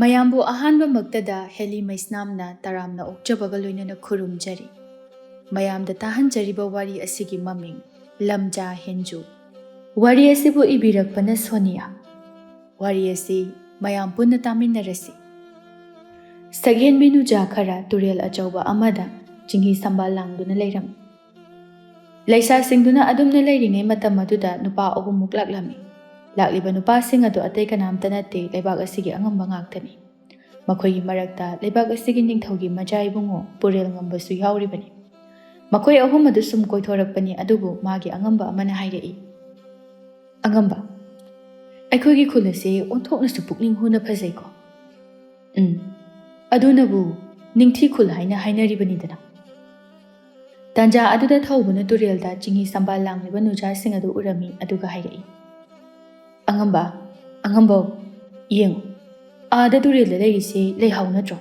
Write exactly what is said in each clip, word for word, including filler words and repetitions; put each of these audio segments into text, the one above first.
ꯃꯌꯥꯝꯕꯨ ꯑꯍꯥꯟꯕꯃꯛꯇꯗ ꯍꯦꯂꯤ ꯃꯩꯁꯅꯥꯝꯅ ꯇꯔꯥꯝꯅ ꯑꯣꯛꯆꯕꯒ ꯂꯣꯏꯅꯅ ꯈꯨꯔꯨꯝꯖꯔꯤ꯫ ꯃꯌꯥꯝꯗ ꯇꯥꯍꯟꯖꯔꯤꯕ ꯋꯥꯔꯤ ꯑꯁꯤꯒꯤ ꯃꯃꯤꯡ ꯂꯝꯖꯥ ꯍꯦꯟꯖꯨ꯫ ꯋꯥꯔꯤ ꯑꯁꯤꯕꯨ ꯏꯕꯤꯔꯛꯄꯅ ꯁꯣꯅꯤꯌꯥ꯫ ꯋꯥꯔꯤ ꯑꯁꯤ ꯃꯌꯥꯝ ꯄꯨꯟꯅ ꯇꯥꯃꯤꯟꯅꯔꯁꯤ꯫ ꯁꯛꯍꯦꯟꯕꯤ ꯅꯨꯖꯥ ꯈꯔ ꯇꯨꯔꯦꯜ ꯑꯆꯧꯕ ꯑꯃꯗ ꯆꯤꯡꯍꯤ ꯁꯝꯕꯥꯜ ꯂꯥꯡꯗꯨꯅ ꯂꯩꯔꯝꯃꯤ꯫ ꯂꯩꯁꯥꯁꯤꯡꯗꯨꯅ ꯑꯗꯨꯝꯅ ꯂꯩꯔꯤꯉꯩ ꯃꯇꯝ ꯑꯗꯨꯗ ꯅꯨꯄꯥ ꯑꯍꯨꯝꯃꯨꯛ ꯂꯥꯛꯂꯝꯃꯤ꯫ ꯂꯥꯛꯂꯤꯕ ꯅꯨꯄꯥꯁꯤꯡ ꯑꯗꯨ ꯑꯇꯩ ꯀꯅꯥꯝꯇ ꯅꯠꯇꯦ, ꯂꯩꯕꯥꯛ ꯑꯁꯤꯒꯤ ꯑꯉꯝꯕ ꯉꯥꯛꯇꯅꯤ꯫ ꯃꯈꯣꯏꯒꯤ ꯃꯔꯛꯇ ꯂꯩꯕꯥꯛ ꯑꯁꯤꯒꯤ ꯅꯤꯡꯊꯧꯒꯤ ꯃꯆꯥ ꯏꯕꯨꯡꯉꯣ ꯄꯨꯔꯦꯜ ꯉꯝꯕꯁꯨ ꯌꯥꯎꯔꯤꯕꯅꯤ꯫ ꯃꯈꯣꯏ ꯑꯍꯨꯝ ꯑꯗꯨ ꯁꯨꯝ ꯀꯣꯏꯊꯣꯔꯛꯄꯅꯤ, ꯑꯗꯨꯕꯨ ꯃꯥꯒꯤ ꯑꯉꯝꯕ ꯑꯃꯅ ꯍꯥꯏꯔꯛꯏ, "ꯑꯉꯝꯕ, ꯑꯩꯈꯣꯏꯒꯤ ꯈꯨꯜ ꯑꯁꯤ ꯑꯣꯟꯊꯣꯛꯅꯁꯨ ꯄꯨꯛꯅꯤꯡ ꯍꯨꯅ ꯐꯖꯩꯀꯣ?" "ꯎꯝ, ꯑꯗꯨꯅꯕꯨ ꯅꯤꯡꯊꯤ ꯈꯨꯜ ꯍꯥꯏꯅ ꯍꯥꯏꯅꯔꯤꯕꯅꯤꯗꯅ꯫" ꯇꯥꯟꯖꯥ ꯑꯗꯨꯗ ꯊꯧꯕꯅ ꯇꯨꯔꯦꯜꯗ ꯆꯤꯡꯍꯤ ꯁꯝꯕꯥꯜ ꯂꯥꯡꯂꯤꯕ ꯅꯨꯖꯥꯁꯤꯡ ꯑꯗꯨ ꯎꯔꯝꯃꯤ, ꯑꯗꯨꯒ ꯍꯥꯏꯔꯛꯏ, "ꯑꯉꯝꯕ, ꯑꯉꯝꯕꯧ, ꯌꯦꯡꯉꯨ, ꯑꯥꯗ ꯇꯨꯔꯦꯜꯗ ꯂꯩꯔꯤꯁꯤ ꯂꯩꯍꯥꯎ ꯅꯠꯇ꯭ꯔꯣ?"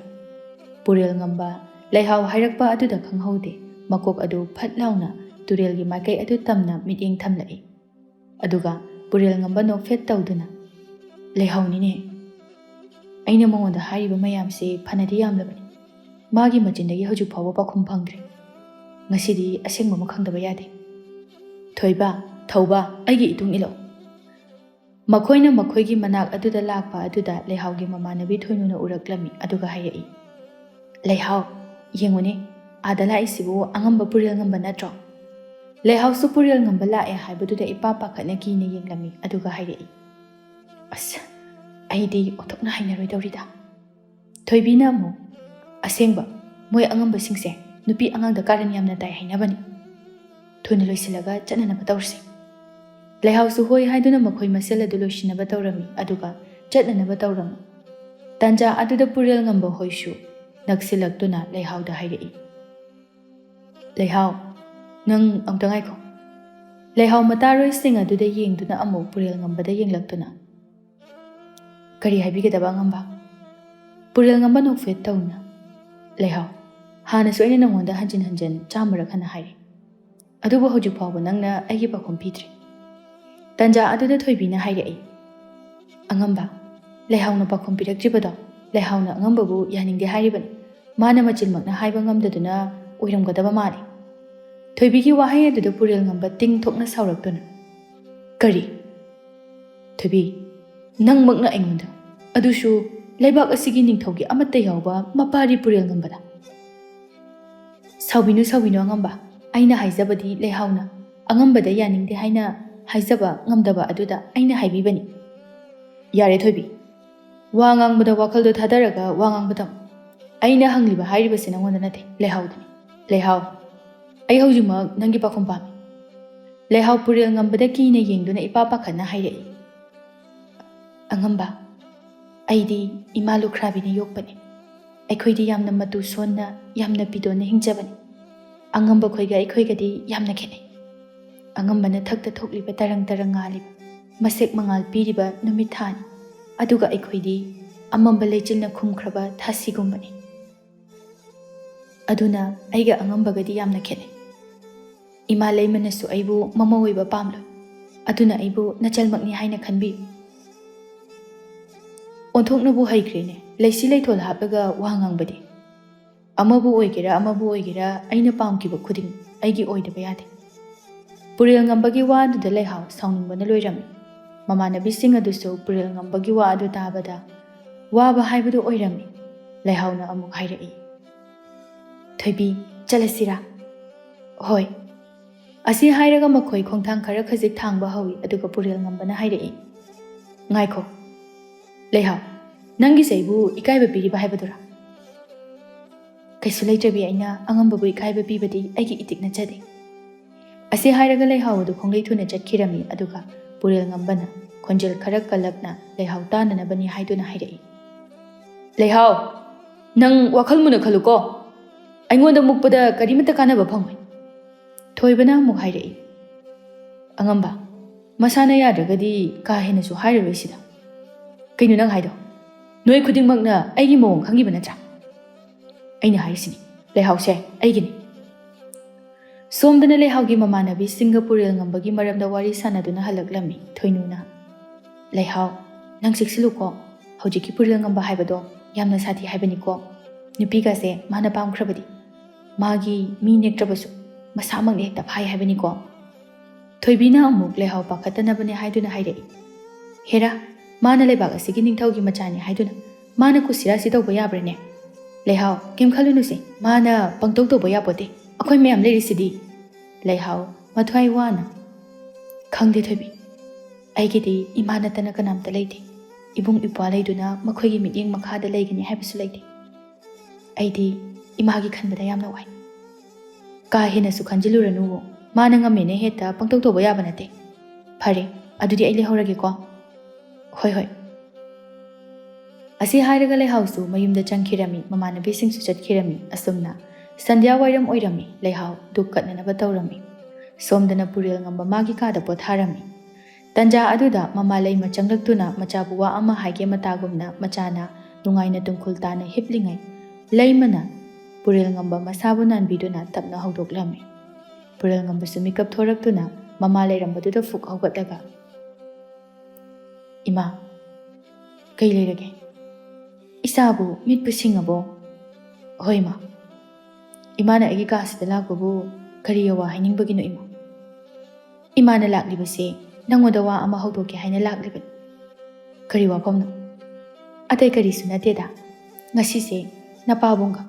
ꯄꯨꯔꯦꯜ ꯉꯝꯕ ꯂꯩꯍꯥꯎ ꯍꯥꯏꯔꯛꯄ ꯑꯗꯨꯗ ꯈꯪꯍꯧꯗꯦ, ꯃꯀꯣꯛ ꯑꯗꯨ ꯐꯠ ꯂꯥꯎꯅ ꯇꯨꯔꯦꯜꯒꯤ ꯃꯥꯏꯀꯩ ꯑꯗꯨ ꯇꯝꯅ ꯃꯤꯠꯌꯦꯡ ꯊꯝꯂꯛꯏ꯫ ꯑꯗꯨꯒ ꯄꯨꯔꯦꯜ ꯉꯝꯕ ꯅꯣꯛꯐꯦꯠ ꯇꯧꯗꯨꯅ, "ꯂꯩꯍꯥꯎꯅꯤꯅꯦ꯫ ꯑꯩꯅ ꯃꯉꯣꯟꯗ ꯍꯥꯏꯔꯤꯕ ꯃꯌꯥꯝꯁꯦ ꯐꯅꯗꯤ ꯌꯥꯝꯂꯕꯅꯤ꯫ ꯃꯥꯒꯤ ꯃꯆꯤꯟꯗꯒꯤ ꯍꯧꯖꯤꯛ ꯐꯥꯎꯕ ꯄꯥꯎꯈꯨꯝ ꯐꯪꯗ꯭ꯔꯤ꯫ ꯉꯁꯤꯗꯤ ꯑꯁꯦꯡꯕ ꯑꯃ ꯈꯪꯗꯕ ꯌꯥꯗꯦ꯫ ꯊꯣꯏꯕ, ꯊꯧꯕ, ꯑꯩꯒꯤ ꯏꯇꯨꯡ ꯏꯜꯂꯣ꯫" ꯃꯈꯣꯏꯅ ꯃꯈꯣꯏꯒꯤ ꯃꯅꯥꯛ ꯑꯗꯨꯗ ꯂꯥꯛꯄ ꯑꯗꯨꯗ ꯂꯩꯍꯥꯎꯒꯤ ꯃꯃꯥꯟꯅꯕꯤ ꯊꯣꯏꯅꯨꯅ ꯎꯔꯛꯂꯝꯃꯤ, ꯑꯗꯨꯒ ꯍꯥꯏꯔꯛꯏ, "ꯂꯩꯍꯥꯎ, ꯌꯦꯡꯉꯨꯅꯦ, ꯑꯥꯗ ꯂꯥꯛꯏꯁꯤꯕꯨ ꯑꯉꯝꯕ ꯄꯨꯔꯦꯜ ꯉꯝꯕ ꯅꯠꯇ꯭ꯔꯣ?" ꯂꯩꯍꯥꯎꯁꯨ ꯄꯨꯔꯦꯜ ꯉꯝꯕ ꯂꯥꯛꯑꯦ ꯍꯥꯏꯕꯗꯨꯗ ꯏꯄꯥ ꯄꯥꯈꯠꯅ ꯀꯤꯅ ꯌꯦꯡꯂꯝꯃꯤ, ꯑꯗꯨꯒ ꯍꯥꯏꯔꯛꯏ, "ꯑꯁ, ꯑꯩꯗꯤ ꯑꯣꯟꯊꯣꯛꯅ ꯍꯩꯅꯔꯣꯏꯗꯧꯔꯤꯗ꯫" ꯊꯣꯏꯕꯤꯅ ꯑꯃꯨꯛ, "ꯑꯁꯦꯡꯕ, ꯃꯣꯏ ꯑꯉꯝꯕꯁꯤꯡꯁꯦ ꯅꯨꯄꯤ ꯑꯉꯥꯡꯗ ꯀꯥꯔꯟ ꯌꯥꯝꯅ ꯇꯥꯏ ꯍꯥꯏꯅꯕꯅꯤ꯫ ꯊꯨꯅ ꯂꯣꯏꯁꯤꯜꯂꯒ ꯆꯠꯅꯅꯕ ꯇꯧꯔꯁꯤ꯫" ꯂꯩꯍꯥꯎꯁꯨ ꯍꯣꯏ ꯍꯥꯏꯗꯨꯅ ꯃꯈꯣꯏ ꯃꯁꯦꯜ ꯑꯗꯨ ꯂꯣꯏꯁꯤꯟꯅꯕ ꯇꯧꯔꯝꯃꯤ, ꯑꯗꯨꯒ ꯆꯠꯅꯅꯕ ꯇꯧꯔꯝꯃꯤ꯫ ꯇꯥꯟꯖꯥ ꯑꯗꯨꯗ ꯄꯨꯔꯦꯜ ꯉꯝꯕ ꯍꯣꯏꯁꯨ ꯅꯛꯁꯤꯜꯂꯛꯇꯨꯅ ꯂꯩꯍꯥꯎꯗ ꯍꯥꯏꯔꯛꯏ, "ꯂꯩꯍꯥꯎ, ꯅꯪ ꯑꯃꯨꯛꯇ ꯉꯥꯏꯈꯣ꯫" ꯂꯩꯍꯥꯎ ꯃꯇꯥꯔꯣꯏꯁꯤꯡ ꯑꯗꯨꯗ ꯌꯦꯡꯗꯨꯅ ꯑꯃꯨꯛ ꯄꯨꯔꯦꯜ ꯉꯝꯕꯗ ꯌꯦꯡꯂꯛꯇꯨꯅ, "ꯀꯔꯤ ꯍꯥꯏꯕꯤꯒꯗꯕ, ꯑꯉꯝꯕ?" ꯄꯨꯔꯦꯜ ꯉꯝꯕ ꯅꯣꯛꯐꯦꯠ ꯇꯧꯅ, "ꯂꯩꯍꯥꯎ, ꯍꯥꯟꯅꯁꯨ ꯑꯩꯅ ꯅꯉꯣꯟꯗ ꯍꯟꯖꯤꯟ ꯍꯟꯖꯤꯟ ꯆꯥꯝꯃꯔꯛ ꯍꯟꯅ ꯍꯥꯏꯔꯦ, ꯑꯗꯨꯕꯨ ꯍꯧꯖꯤꯛ ꯐꯥꯎꯕ ꯅꯪꯅ ꯑꯩꯒꯤ ꯄꯥꯎꯈꯨꯝ ꯄꯤꯗ꯭ꯔꯤ꯫" ꯇꯥꯟꯖꯥ ꯑꯗꯨꯗ ꯊꯣꯏꯕꯤꯅ ꯍꯥꯏꯔꯛꯏ, "ꯑꯉꯝꯕ, ꯂꯩꯍꯥꯎꯅ ꯄꯥꯎꯈꯨꯝ ꯄꯤꯔꯛꯇ꯭ꯔꯤꯕꯗꯣ ꯂꯩꯍꯥꯎꯅ ꯑꯉꯝꯕꯕꯨ ꯌꯥꯅꯤꯡꯗꯦ ꯍꯥꯏꯔꯤꯕꯅꯤ꯫ ꯃꯥꯅ ꯃꯆꯤꯟꯃꯛꯅ ꯍꯥꯏꯕ ꯉꯝꯗꯗꯨꯅ ꯑꯣꯏꯔꯝꯒꯗꯕ ꯃꯥꯜꯂꯤ꯫ ꯊꯣꯏꯕꯤꯒꯤ ꯋꯥꯍꯩ ꯑꯗꯨꯗ ꯄꯨꯔꯦꯜꯉꯝꯕ ꯇꯤꯡ ꯊꯣꯛꯅ ꯁꯥꯎꯔꯛꯇꯨꯅ, "ꯀꯔꯤ? ꯊꯣꯏꯕꯤ, ꯅꯪꯃꯛꯅ ꯑꯩꯉꯣꯟꯗ, ꯑꯗꯨꯁꯨ ꯂꯩꯕꯥꯛ ꯑꯁꯤꯒꯤ ꯅꯤꯡꯊꯧꯒꯤ ꯑꯃꯠꯇ ꯌꯥꯎꯕ ꯃꯄꯥꯔꯤ ꯄꯨꯔꯦꯜꯉꯝꯕꯗ?" "ꯁꯥꯎꯕꯤꯅꯨ, ꯁꯥꯎꯕꯤꯅꯨ ꯑꯉꯝꯕ, ꯑꯩꯅ ꯍꯥꯏꯖꯕꯗꯤ ꯂꯩꯍꯥꯎꯅ ꯑꯉꯝꯕꯗ ꯌꯥꯅꯤꯡꯗꯦ ꯍꯥꯏꯅ ꯍꯥꯏꯖꯕ ꯉꯝꯗꯕ ꯑꯗꯨꯗ ꯑꯩꯅ ꯍꯥꯏꯕꯤꯕꯅꯤ꯫ ꯌꯥꯔꯦ ꯊꯣꯏꯕꯤ, ꯋꯥ ꯉꯥꯡꯕꯗ ꯋꯥꯈꯜꯗꯣ ꯊꯥꯗꯔꯒ ꯋꯥ ꯉꯥꯡꯕ ꯇꯝꯃꯨ꯫ ꯑꯩꯅ ꯍꯪꯂꯤꯕ ꯍꯥꯏꯔꯤꯕꯁꯤ ꯅꯉꯣꯟꯗ ꯅꯠꯇꯦ, ꯂꯩꯍꯥꯎꯗꯅꯤ꯫ ꯂꯩꯍꯥꯎ, ꯑꯩ ꯍꯧꯖꯤꯛꯃꯛ ꯅꯪꯒꯤ ꯄꯥꯈꯨꯝ ꯄꯥꯝꯃꯤ꯫" ꯂꯩꯍꯥꯎ ꯄꯨꯔꯦꯜꯉꯝꯕꯗ ꯀꯤꯅ ꯌꯦꯡꯗꯨꯅ ꯏꯄꯥ ꯄꯥꯈꯠꯅ ꯍꯥꯏꯔꯛꯏ, "ꯑꯉꯝꯕ, ꯑꯩꯗꯤ ꯏꯃꯥ ꯂꯨꯈ꯭ꯔꯥꯕꯤꯅ ꯌꯣꯛꯄꯅꯤ꯫ ꯑꯩꯈꯣꯏꯗꯤ ꯌꯥꯝꯅ ꯃꯇꯨ ꯁꯣꯟꯅ, ꯌꯥꯝꯅ ꯄꯤꯗꯣꯟꯅ ꯍꯤꯡꯖꯕꯅꯤ꯫ ꯑꯉꯝꯕ ꯈꯣꯏꯒ ꯑꯩꯈꯣꯏꯒꯗꯤ ꯌꯥꯝꯅ ꯈꯦꯠꯅꯩ꯫ ꯑꯉꯝꯕꯅ ꯊꯛꯇ ꯊꯣꯛꯂꯤꯕ ꯇꯔꯪ ꯇꯔꯪ ꯉꯥꯜꯂꯤꯕ, ꯃꯁꯦꯛ ꯃꯉꯥꯜ ꯄꯤꯔꯤꯕ ꯅꯨꯃꯤꯠ ꯊꯥꯅꯤ, ꯑꯗꯨꯒ ꯑꯩꯈꯣꯏꯗꯤ ꯑꯃꯝꯕ ꯂꯩꯆꯤꯜꯅ ꯈꯨꯝꯈ꯭ꯔꯕ ꯊꯥꯁꯤꯒꯨꯝꯕꯅꯤ꯫ ꯑꯗꯨꯅ ꯑꯩꯒ ꯑꯉꯝꯕꯒꯗꯤ ꯌꯥꯝꯅ ꯈꯦꯠꯅꯩ꯫ ꯏꯃꯥ ꯂꯩꯃꯅꯁꯨ ꯑꯩꯕꯨ ꯃꯃꯧ ꯑꯣꯏꯕ ꯄꯥꯝꯂꯣꯏ, ꯑꯗꯨꯅ ꯑꯩꯕꯨ ꯅꯆꯜꯃꯛꯅꯤ ꯍꯥꯏꯅ ꯈꯟꯕꯤꯌꯨ꯫" ꯑꯣꯟꯊꯣꯛꯅꯕꯨ ꯍꯩꯈ꯭ꯔꯦꯅꯦ, ꯂꯩꯁꯤ ꯂꯩꯊꯣꯜ ꯍꯥꯞꯂꯒ ꯋꯥ ꯉꯥꯡꯕꯗꯤ꯫ "ꯑꯃꯕꯨ ꯑꯣꯏꯒꯦꯔꯥ, ꯑꯃꯕꯨ ꯑꯣꯏꯒꯦꯔꯥ, ꯑꯩꯅ ꯄꯥꯝꯈꯤꯕ ꯈꯨꯗꯤꯡ ꯑꯩꯒꯤ ꯑꯣꯏꯗꯕ ꯌꯥꯗꯦ꯫" ꯄꯨꯔꯦꯜꯉꯝꯕꯒꯤ ꯋꯥ ꯑꯗꯨꯗ ꯂꯩꯍꯥꯎ ꯁꯥꯎꯅꯤꯡꯕꯅ ꯂꯣꯏꯔꯝꯃꯤ꯫ ꯃꯃꯥꯟꯅꯕꯤꯁꯤꯡ ꯑꯗꯨꯁꯨ ꯄꯨꯔꯦꯜꯉꯝꯕꯒꯤ ꯋꯥ ꯑꯗꯨ ꯇꯥꯕꯗ ꯋꯥꯕ ꯍꯥꯏꯕꯗꯨ ꯑꯣꯏꯔꯝꯃꯤ꯫ ꯂꯩꯍꯥꯎꯅ ꯑꯃꯨꯛ ꯍꯥꯏꯔꯛꯏ, "ꯊꯣꯏꯕꯤ, ꯆꯠꯂꯁꯤꯔꯥ?" "ꯍꯣꯏ꯫" ꯑꯁꯤ ꯍꯥꯏꯔꯒ ꯃꯈꯣꯏ ꯈꯣꯡꯊꯥꯡ ꯈꯔ ꯈꯖꯤꯛ ꯊꯥꯡꯕ ꯍꯧꯏ, ꯑꯗꯨꯒ ꯄꯨꯔꯦꯜꯉꯝꯕꯅ ꯍꯥꯏꯔꯛꯏ, "ꯉꯥꯏꯈꯣ, ꯂꯩꯍꯥꯎ, ꯅꯪꯒꯤꯁꯦ ꯑꯩꯕꯨ ꯏꯀꯥꯏꯕ ꯄꯤꯔꯤꯕ ꯍꯥꯏꯕꯗꯨꯔꯥ?" "ꯀꯩꯁꯨ ꯂꯩꯇ꯭ꯔꯕꯤ, ꯑꯩꯅ ꯑꯉꯝꯕꯕꯨ ꯏꯀꯥꯏꯕ ꯄꯤꯕꯗꯤ ꯑꯩꯒꯤ ꯏꯇꯤꯛ ꯅꯠꯆꯗꯦ꯫" ꯑꯁꯤ ꯍꯥꯏꯔꯒ ꯂꯩꯍꯥꯎ ꯑꯗꯨ ꯈꯣꯡꯂꯩ ꯊꯨꯅ ꯆꯠꯈꯤꯔꯝꯃꯤ, ꯑꯗꯨꯒ ꯄꯨꯔꯦꯜꯉꯝꯕꯅ ꯈꯣꯟꯖꯦꯜ ꯈꯔ ꯀꯜꯂꯞꯅ ꯂꯩꯍꯥꯎ ꯇꯥꯅꯅꯕꯅꯤ ꯍꯥꯏꯗꯨꯅ ꯍꯥꯏꯔꯛꯏ, "ꯂꯩꯍꯥꯎ, ꯅꯪ ꯋꯥꯈꯜ ꯃꯨꯟꯅ ꯈꯜꯂꯨꯀꯣ꯫ ꯑꯩꯉꯣꯟꯗ ꯃꯨꯛꯄꯗ ꯀꯔꯤꯃꯠꯇ ꯀꯥꯟꯅꯕ ꯐꯪꯉꯣꯏ꯫" ꯊꯣꯏꯕꯅ ꯑꯃꯨꯛ ꯍꯥꯏꯔꯛꯏ, "ꯑꯉꯝꯕ, ꯃꯁꯥꯅ ꯌꯥꯗ꯭ꯔꯒꯗꯤ ꯀꯥ ꯍꯦꯟꯅꯁꯨ ꯍꯥꯏꯔꯔꯣꯏ ꯁꯤꯗ꯫" "ꯀꯩꯅꯣ ꯅꯪ ꯍꯥꯏꯗꯣ? ꯅꯣꯏ ꯈꯨꯗꯤꯡꯃꯛꯅ ꯑꯩꯒꯤ ꯃꯑꯣꯡ ꯈꯪꯉꯤꯕ ꯅꯠꯇ꯭ꯔꯥ? ꯑꯩꯅ ꯍꯥꯏꯔꯤꯁꯤꯅꯤ, ꯂꯩꯍꯥꯎꯁꯦ ꯑꯩꯒꯤꯅꯤ꯫" ꯁꯣꯝꯗꯅ ꯂꯩꯍꯥꯎꯒꯤ ꯃꯃꯥꯟꯅꯕꯤꯁꯤꯡꯒ ꯄꯨꯔꯦꯜꯉꯝꯕꯒꯤ ꯃꯔꯝꯗ ꯋꯥꯔꯤ ꯁꯥꯟꯅꯗꯨꯅ ꯍꯜꯂꯛꯂꯝꯃꯤ ꯊꯣꯏꯅꯨꯅ꯫ "ꯂꯩꯍꯥꯎ, ꯅꯪ ꯆꯦꯛꯁꯤꯜꯂꯨꯀꯣ, ꯍꯧꯖꯤꯛꯀꯤ ꯄꯨꯔꯦꯜꯉꯝꯕ ꯍꯥꯏꯕꯗꯣ ꯌꯥꯝꯅ ꯁꯥꯊꯤ ꯍꯥꯏꯕꯅꯤꯀꯣ꯫ ꯅꯨꯄꯤꯒꯁꯦ ꯃꯥꯅ ꯄꯥꯝꯈ꯭ꯔꯕꯗꯤ ꯃꯥꯒꯤ ꯃꯤ ꯅꯦꯛꯇ꯭ꯔꯕꯁꯨ ꯃꯁꯥꯃꯛꯅ ꯍꯦꯛꯇ ꯐꯥꯏ ꯍꯥꯏꯕꯅꯤꯀꯣ꯫ ꯊꯣꯏꯕꯤꯅ ꯑꯃꯨꯛ ꯂꯩꯍꯥꯎ ꯄꯥꯈꯠꯇꯅꯕꯅꯦ ꯍꯥꯏꯗꯨꯅ ꯍꯥꯏꯔꯛꯏ꯫ ꯍꯦꯔꯥ, ꯃꯥꯅ ꯂꯩꯕꯥꯛ ꯑꯁꯤꯒꯤ ꯅꯤꯡꯊꯧꯒꯤ ꯃꯆꯥꯅꯤ ꯍꯥꯏꯗꯨꯅ ꯃꯥꯅ ꯀꯨꯁꯤꯔꯥꯁꯤ ꯇꯧꯕ ꯌꯥꯕ꯭ꯔꯅꯦ? ꯂꯩꯍꯥꯎ, ꯀꯩꯝ ꯈꯜꯂꯨꯅꯨꯁꯦ, ꯃꯥꯅ ꯄꯪꯇꯧ ꯇꯧꯕ ꯌꯥꯄꯣꯠꯇꯦ꯫ ꯑꯩꯈꯣꯏ ꯃꯌꯥꯝ ꯂꯩꯔꯤꯁꯤꯗꯤ꯫ ꯂꯩꯍꯥꯎ, ꯃꯊ꯭ꯋꯥꯏ ꯋꯥꯅ, ꯈꯪꯗꯦ ꯊꯣꯏꯕꯤ, ꯑꯩꯒꯤꯗꯤ ꯏꯃꯥ ꯅꯠꯇꯅ ꯀꯅꯥꯝꯇ ꯂꯩꯇꯦ꯫ ꯏꯕꯨꯡ ꯏꯄ꯭ꯋꯥ ꯂꯩꯗꯨꯅ ꯃꯈꯣꯏꯒꯤ ꯃꯤꯠꯌꯦꯡ ꯃꯈꯥꯗ ꯂꯩꯒꯅꯤ ꯍꯥꯏꯕꯁꯨ ꯂꯩꯇꯦ꯫ ꯑꯩꯗꯤ ꯏꯃꯥꯒꯤ ꯈꯟꯕꯗ ꯌꯥꯝꯅ ꯋꯥꯏ꯫ ꯀꯥ ꯍꯦꯟꯅꯁꯨ ꯈꯟꯖꯤꯜꯂꯨꯔꯅꯨꯋꯣ, ꯃꯥꯅ ꯉꯝꯃꯦꯅ ꯍꯦꯛꯇ ꯄꯪꯇꯧ ꯇꯧꯕ ꯌꯥꯕ ꯅꯠꯇꯦ꯫ ꯐꯔꯦ, ꯑꯗꯨꯗꯤ ꯑꯩ ꯂꯩꯍꯧꯔꯒꯦꯀꯣ꯫ ꯍꯣꯏ ꯍꯣꯏ꯫ ꯑꯁꯤ ꯍꯥꯏꯔꯒ ꯂꯩꯍꯥꯎꯁꯨ ꯃꯌꯨꯝꯗ ꯆꯪꯈꯤꯔꯝꯃꯤ, ꯃꯃꯥꯟꯅꯕꯤꯁꯤꯡꯁꯨ ꯆꯠꯈꯤꯔꯝꯃꯤ꯫ ꯑꯁꯨꯝꯅ ꯁꯟꯙ꯭ꯌꯥ ꯋꯥꯏꯔꯝ ꯑꯣꯏꯔꯝꯃꯤ꯫ ꯂꯩꯍꯥꯎ ꯙꯨꯛ ꯀꯠꯅꯅꯕ ꯇꯧꯔꯝꯃꯤ꯫ ꯁꯣꯝꯗꯅ ꯄꯨꯔꯦꯜ ꯉꯝꯕ ꯃꯥꯒꯤ ꯀꯥꯗ ꯄꯣꯊꯥꯔꯝꯃꯤ꯫ ꯇꯟꯖꯥ ꯑꯗꯨꯗ ꯃꯃꯥ ꯂꯩꯃ ꯆꯪꯂꯛꯇꯨꯅ ꯃꯆꯥꯕꯨ ꯋꯥ ꯑꯃ ꯍꯥꯏꯒꯦ ꯃꯇꯥꯒꯨꯝꯅ ꯃꯆꯥꯅ ꯅꯨꯡꯉꯥꯏꯅ ꯇꯨꯡꯈꯨꯜ ꯇꯥꯅ ꯍꯤꯞꯂꯤꯉꯩ, ꯂꯩꯃꯅ ꯄꯨꯔꯦꯜ ꯉꯝꯕ ꯃꯁꯥꯕꯨ ꯅꯥꯟꯕꯤꯗꯨꯅ ꯇꯞꯅ ꯍꯧꯗꯣꯛꯂꯝꯃꯤ꯫ ꯄꯨꯔꯦꯜ ꯉꯝꯕꯁꯨ ꯃꯤꯀꯞ ꯊꯣꯔꯛꯇꯨꯅ ꯃꯃꯥ ꯂꯩꯔꯝꯕꯗꯨꯗ ꯐꯨꯛ ꯍꯧꯒꯠꯂꯒ, "ꯏꯃꯥ, ꯀꯩ ꯂꯩꯔꯒꯦ? ꯏꯆꯥꯕꯨ ꯃꯤꯠꯄꯨ ꯁꯤꯡꯉꯕꯣ?" "ꯍꯣꯏ, ꯏꯃꯥ꯫ ꯏꯃꯥꯅ ꯑꯩꯒꯤ ꯀꯥꯁꯤꯗ ꯂꯥꯛꯄꯕꯨ ꯀꯔꯤ ꯑꯋꯥ ꯍꯥꯏꯅꯤꯡꯕꯒꯤꯅꯣ, ꯏꯃꯥ?" "ꯏꯃꯥꯅ ꯂꯥꯛꯂꯤꯕꯁꯦ ꯅꯪꯉꯣꯟꯗ ꯋꯥ ꯑꯃ ꯍꯧꯗꯣꯛꯀꯦ ꯍꯥꯏꯅ ꯂꯥꯛꯂꯤꯕꯅꯤ꯫" "ꯀꯔꯤ ꯋꯥꯐꯝꯅꯣ?" "ꯑꯇꯩ ꯀꯔꯤꯁꯨ ꯅꯠꯇꯦꯗ꯫ ꯉꯁꯤꯁꯦ ꯅꯄꯥꯕꯨꯡꯒ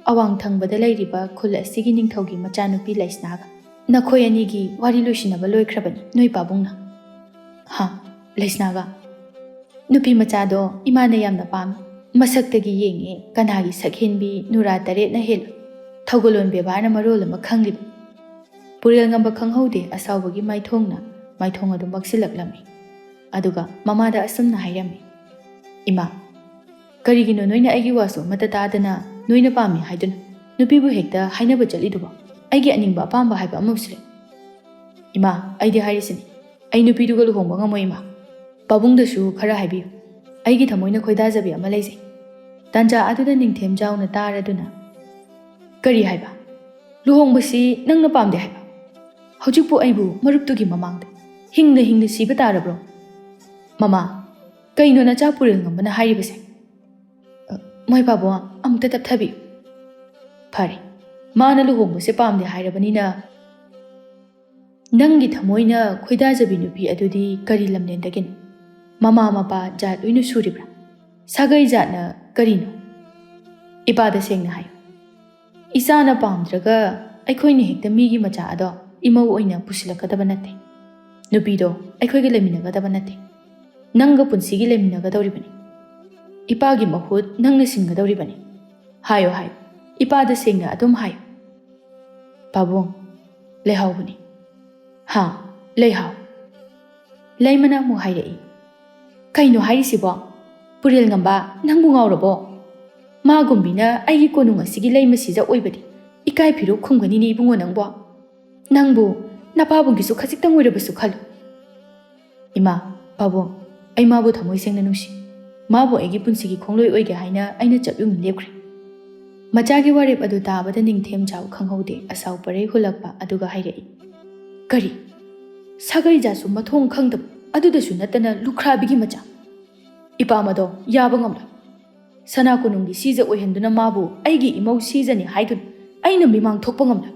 ꯑꯋꯥꯡ ꯊꯪꯕꯗ ꯂꯩꯔꯤꯕ ꯈꯨꯜ ꯑꯁꯤꯒꯤ ꯅꯤꯡꯊꯧꯒꯤ ꯃꯆꯥꯅꯨꯄꯤ ꯂꯩꯁꯅꯥꯒ ꯅꯈꯣꯏ ꯑꯅꯤꯒꯤ ꯋꯥꯔꯤ ꯂꯣꯏꯁꯤꯟꯅꯕ ꯂꯣꯏꯈ꯭ꯔꯕꯅꯤ ꯅꯣꯏ ꯄꯥꯕꯨꯡꯅ꯫" "ꯍꯥ? ꯂꯩꯁꯅꯥꯒ?" "ꯅꯨꯄꯤ ꯃꯆꯥꯗꯣ ꯏꯃꯥꯅ ꯌꯥꯝꯅ ꯄꯥꯝꯃꯤ꯫ ꯃꯁꯛꯇꯒꯤ ꯌꯦꯡꯉꯦ ꯀꯅꯥꯒꯤ ꯁꯛꯍꯦꯟꯕꯤ ꯅꯨꯔꯥ ꯇꯔꯦꯠꯅ ꯍꯦꯜꯂꯣꯏ꯫ ꯊꯧꯒꯜꯂꯣꯟ ꯕꯦꯕꯥꯔꯅ ꯃꯔꯣꯜ ꯑꯃ ꯈꯪꯂꯤꯕ꯫" ꯄꯨꯔꯦꯜ ꯉꯝꯕ ꯈꯪꯍꯧꯗꯦ ꯑꯁꯥꯎꯕꯒꯤ ꯃꯥꯏꯊꯣꯡꯅ ꯃꯥꯏꯊꯣꯡ ꯑꯗꯨ ꯃꯛꯁꯤꯜꯂꯛꯂꯝꯃꯤ꯫ ꯑꯗꯨꯒ ꯃꯃꯥꯗ ꯑꯁꯨꯝꯅ ꯍꯥꯏꯔꯝꯃꯤ, "ꯏꯃꯥ, ꯀꯔꯤꯒꯤꯅꯣ ꯅꯣꯏꯅ ꯑꯩꯒꯤ ꯋꯥꯁꯨ ꯑꯃꯠꯇ ꯇꯥꯗꯅ ꯅꯣꯏꯅ ꯄꯥꯝꯃꯤ ꯍꯥꯏꯗꯨꯅ ꯅꯨꯄꯤꯕꯨ ꯍꯦꯛꯇ ꯍꯥꯏꯅꯕ ꯆꯠꯂꯤꯗꯨꯕꯣ? ꯑꯩꯒꯤ ꯑꯅꯤꯡꯕ ꯑꯄꯥꯝꯕ ꯍꯥꯏꯕ ꯑꯃꯁꯨ ꯂꯩ꯫" "ꯏꯃꯥ, ꯑꯩꯗꯤ ꯍꯥꯏꯔꯤꯁꯤꯅꯤ, ꯑꯩ ꯅꯨꯄꯤꯗꯨꯒ ꯂꯨꯍꯣꯡꯕ ꯉꯝꯃꯣꯏ, ꯏꯃꯥ꯫ ꯄꯥꯕꯨꯡꯗꯁꯨ ꯈꯔ ꯍꯥꯏꯕꯤꯌꯨ꯫ ꯑꯩꯒꯤ ꯊꯃꯣꯏꯅ ꯈꯣꯏꯗꯥꯖꯕꯤ ꯑꯃ ꯂꯩꯖꯩ꯫" ꯇꯥꯟꯖꯥ ꯑꯗꯨꯗ ꯅꯤꯡꯊꯦꯝ ꯖꯥꯎꯅ ꯇꯥꯔꯗꯨꯅ, "ꯀꯔꯤ ꯍꯥꯏꯕ? ꯂꯨꯍꯣꯡꯕꯁꯤ ꯅꯪꯅ ꯄꯥꯝꯗꯦ ꯍꯥꯏꯕ? ꯍꯧꯖꯤꯛꯄꯨ ꯑꯩꯕꯨ ꯃꯔꯨꯞꯇꯨꯒꯤ ꯃꯃꯥꯡꯗ ꯍꯤꯡꯅ ꯍꯤꯡꯅ ꯁꯤꯕ ꯇꯥꯔꯕ꯭ꯔꯣ? ꯃꯃꯥ, ꯀꯩꯅꯣ ꯅꯆꯥ ꯄꯨꯔꯦꯜ ꯉꯝꯕꯅ ꯍꯥꯏꯔꯤꯕꯁꯦ?" "ꯑ, ꯃꯣꯏ ꯄꯥꯕꯨꯡ, ꯑꯃꯨꯛꯇ ꯇꯞꯊꯕꯤꯌꯨ꯫ ꯐꯔꯦ, ꯃꯥꯅ ꯂꯨꯍꯣꯡꯕꯁꯦ ꯄꯥꯝꯗꯦ ꯍꯥꯏꯔꯕꯅꯤꯅ, ꯅꯪꯒꯤ ꯊꯃꯣꯏꯅ ꯈꯣꯏꯗꯥꯖꯕꯤ ꯅꯨꯄꯤ ꯑꯗꯨꯗꯤ ꯀꯔꯤ ꯂꯝꯗꯦꯟꯗꯒꯤꯅꯣ? ꯃꯃꯥ ꯃꯄꯥ ꯖꯥꯠ ꯂꯣꯏꯅ ꯁꯨꯔꯤꯕ꯭ꯔꯥ? ꯁꯥꯒꯩ ꯖꯥꯠꯅ ꯀꯔꯤꯅꯣ? ꯏꯄꯥꯗ ꯁꯦꯡꯅ ꯍꯥꯏꯌꯨ꯫ ꯏꯆꯥꯅ ꯄꯥꯝꯗ꯭ꯔꯒ ꯑꯩꯈꯣꯏꯅ ꯍꯦꯛꯇ ꯃꯤꯒꯤ ꯃꯆꯥ ꯑꯗꯣ ꯏꯃꯧ ꯑꯣꯏꯅ ꯄꯨꯁꯤꯜꯂꯛꯀꯗꯕ ꯅꯠꯇꯦ꯫ ꯅꯨꯄꯤꯗꯣ ꯑꯩꯈꯣꯏꯒ ꯂꯩꯃꯤꯟꯅꯒꯗꯕ ꯅꯠꯇꯦ꯫ ꯅꯪꯒ ꯄꯨꯟꯁꯤꯒꯤ ꯂꯩꯃꯤꯟꯅꯒꯗꯧꯔꯤꯕꯅꯤ꯫ ꯏꯄꯥꯒꯤ ꯃꯍꯨꯠ ꯅꯪꯅ ꯁꯤꯟꯒꯗꯧꯔꯤꯕꯅꯤ꯫ ꯍꯥꯏꯌꯣ, ꯍꯥꯏꯌꯣ꯫ ꯏꯄꯥꯗ ꯁꯦꯡꯅ ꯑꯗꯨꯝ ꯍꯥꯏꯌꯨ꯫ ꯄꯥꯕꯨꯡ, ꯂꯩꯍꯥꯎꯕꯅꯤ꯫ ꯍꯥ? ꯂꯩꯍꯥꯎ? ꯂꯩꯃꯅ ꯑꯃꯨꯛ ꯍꯥꯏꯔꯛꯏ, "ꯀꯩꯅꯣ ꯍꯥꯏꯔꯤꯁꯤꯕꯣ? ꯄꯨꯔꯦꯜꯉꯝꯕ, ꯅꯪꯕꯨ ꯉꯥꯎꯔꯕꯣ? ꯃꯥꯒꯨꯝꯕꯤꯅ ꯑꯩꯒꯤ ꯀꯣꯅꯨꯡ ꯑꯁꯤꯒꯤ ꯂꯩꯃ ꯁꯤꯖ ꯑꯣꯏꯕꯗꯤ ꯏꯀꯥꯏ ꯐꯤꯔꯨꯛ ꯈꯨꯝꯒꯅꯤꯅꯦ ꯏꯕꯨꯡꯉꯣ ꯅꯪꯕꯣ꯫ ꯅꯪꯕꯨ, ꯅꯄꯥꯕꯨꯡꯒꯤꯁꯨ ꯈꯖꯤꯛꯇꯪ ꯑꯣꯏꯔꯕꯁꯨ ꯈꯜꯂꯨ꯫" ꯏꯃꯥ, ꯄꯥꯕꯨꯡ, ꯑꯩ ꯃꯥꯕꯨ ꯊꯃꯣꯏ ꯁꯦꯡꯅ ꯅꯨꯡꯁꯤ꯫ ꯃꯥꯕꯨ ꯑꯩꯒꯤ ꯄꯨꯟꯁꯤꯒꯤ ꯈꯣꯡꯂꯣꯏ ꯑꯣꯏꯒꯦ ꯍꯥꯏꯅ ꯑꯩꯅ ꯆꯞ ꯌꯨꯡꯅ ꯂꯦꯞꯈ꯭ꯔꯦ꯫ ꯃꯆꯥꯒꯤ ꯋꯥꯔꯦꯞ ꯑꯗꯨ ꯇꯥꯕꯗ ꯅꯤꯡꯊꯦꯝꯖꯥꯎ ꯈꯪꯍꯧꯗꯦ, ꯑꯁꯥꯎ ꯄꯔꯩ ꯍꯨꯜꯂꯛꯄ ꯑꯗꯨꯒ ꯍꯥꯏꯔꯛꯏ, "ꯀꯔꯤ? ꯁꯥꯒꯩ ꯖꯥꯠꯁꯨ ꯃꯊꯣꯡ ꯈꯪꯗꯕ ꯑꯗꯨꯗꯁꯨ ꯅꯠꯇꯅ ꯂꯨꯈ꯭ꯔꯥꯕꯤꯒꯤ ꯃꯆꯥ꯫ ꯏꯄꯥ ꯃꯗꯣ ꯌꯥꯕ ꯉꯝꯂꯣꯏ꯫ ꯁꯅꯥ ꯀꯣꯅꯨꯡꯒꯤ ꯁꯤꯖ ꯑꯣꯏꯍꯟꯗꯨꯅ ꯃꯥꯕꯨ ꯑꯩꯒꯤ ꯏꯃꯧ ꯁꯤꯖꯅꯤ ꯍꯥꯏꯗꯨꯅ ꯑꯩꯅ ꯃꯤꯃꯥꯡ ꯊꯣꯛꯄ ꯉꯝꯂꯣꯏ꯫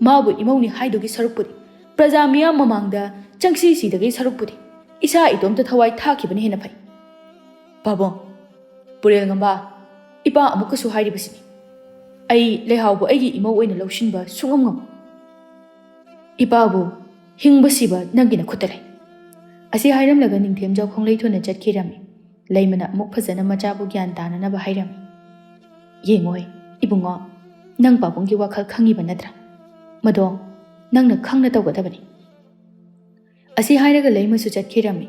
ꯃꯥꯕꯨ ꯏꯃꯧꯅꯤ ꯍꯥꯏꯗꯨꯒꯤ ꯁꯔꯨꯛꯄꯨꯗꯤ, ꯄ꯭ꯔꯖꯥ ꯃꯤꯌꯥꯝ ꯃꯃꯥꯡꯗ ꯆꯪꯁꯤ ꯁꯤꯗꯒꯤ ꯁꯔꯨꯛꯄꯨꯗꯤ ꯏꯁꯥ ꯏꯇꯣꯝꯇ ꯊꯋꯥꯏ ꯊꯥꯈꯤꯕꯅ ꯍꯦꯟꯅ ꯐꯩ꯫" ꯄꯥꯕꯨꯡ, ꯄꯨꯔꯦꯜꯉꯝꯕ, ꯏꯄꯥ ꯑꯃꯨꯛꯀꯁꯨ ꯍꯥꯏꯔꯤꯕꯁꯤꯅꯤ꯫ ꯑꯩ ꯂꯩꯍꯥꯎꯕꯨ ꯑꯩꯒꯤ ꯏꯃꯧ ꯑꯣꯏꯅ ꯂꯧꯁꯤꯟꯕ ꯁꯨꯡꯉꯝ ꯉꯝꯃꯣꯏ꯫ ꯏꯄꯥꯕꯨ ꯍꯤꯡꯕ ꯁꯤꯕ ꯅꯪꯒꯤ ꯅꯈꯨꯠꯇ ꯂꯩ꯫ ꯑꯁꯤ ꯍꯥꯏꯔꯝꯂꯒ ꯅꯤꯡꯊꯦꯝꯖꯥꯎ ꯈꯣꯡꯂꯩ ꯊꯨꯅ ꯆꯠꯈꯤꯔꯝꯃꯤ꯫ ꯂꯩꯃꯅ ꯑꯃꯨꯛ ꯐꯖꯅ ꯃꯆꯥꯕꯨ ꯒ꯭ꯌꯥꯟ ꯇꯥꯅꯅꯕ ꯍꯥꯏꯔꯝꯃꯤ꯫ "ꯌꯦꯡꯉꯣꯏ, ꯏꯕꯨꯡꯉꯣ, ꯅꯪ ꯄꯥꯕꯨꯡꯒꯤ ꯋꯥꯈꯜ ꯈꯪꯉꯤꯕ ꯅꯠꯇ꯭ꯔꯥ? ꯃꯗꯣ ꯅꯪꯅ ꯈꯪꯅ ꯇꯧꯒꯗꯕꯅꯤ꯫" ꯑꯁꯤ ꯍꯥꯏꯔꯒ ꯂꯩꯃꯁꯨ ꯆꯠꯈꯤꯔꯝꯃꯤ꯫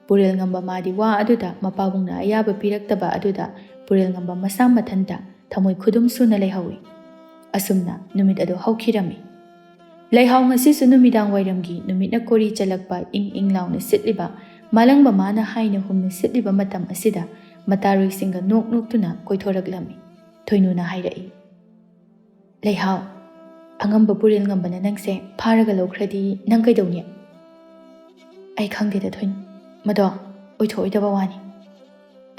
ꯄꯨꯔꯦꯜꯉꯝꯕ ꯃꯥꯗꯤ ꯋꯥ ꯑꯗꯨꯗ ꯃꯄꯥꯕꯨꯡꯅ ꯑꯌꯥꯕ ꯄꯤꯔꯛꯇꯕ ꯑꯗꯨꯗ ꯄꯨꯔꯦꯜꯉꯝꯕ ꯃꯁꯥ ꯃꯊꯟꯇ ꯊꯃꯣꯏ ꯈꯨꯗꯨꯝ ꯁꯨꯅ ꯂꯩꯍꯧꯏ꯫ ꯑꯁꯨꯝꯅ ꯅꯨꯃꯤꯠ ꯑꯗꯨ ꯍꯧꯈꯤꯔꯝꯃꯤ꯫ ꯂꯩꯍꯥꯎ ꯉꯁꯤꯁꯨ ꯅꯨꯃꯤꯗꯥꯡ ꯋꯥꯏꯔꯝꯒꯤ ꯅꯨꯃꯤꯠꯅ ꯀꯣꯔꯤ ꯆꯜꯂꯛꯄ ꯏꯪ ꯏꯪ ꯂꯥꯎꯅ ꯁꯤꯠꯂꯤꯕ, ꯃꯥꯂꯪꯕ ꯃꯥꯅ ꯍꯥꯏꯅ ꯍꯨꯝꯅ ꯁꯤꯠꯂꯤꯕ ꯃꯇꯝ ꯑꯁꯤꯗ ꯃꯇꯥꯔꯣꯏꯁꯤꯡꯒ ꯅꯣꯛ ꯅꯣꯛꯇꯨꯅ ꯀꯣꯏꯊꯣꯔꯛꯂꯝꯃꯤ꯫ ꯊꯣꯏꯅꯨꯅ ꯍꯥꯏꯔꯛꯏ, "ꯂꯩꯍꯥꯎ, ꯑꯉꯝꯕ ꯄꯨꯔꯦꯜꯉꯝꯕꯅ ꯅꯪꯁꯦ ꯐꯥꯔꯒ ꯂꯧꯈ꯭ꯔꯗꯤ ꯅꯪ ꯀꯩꯗꯧꯅꯤ?" "ꯑꯩ ꯈꯪꯗꯦꯗ ꯊꯣꯏꯅꯨ, ꯃꯗꯣ ꯑꯣꯏꯊꯣꯛꯑꯣꯏꯗꯕ ꯋꯥꯅꯤ꯫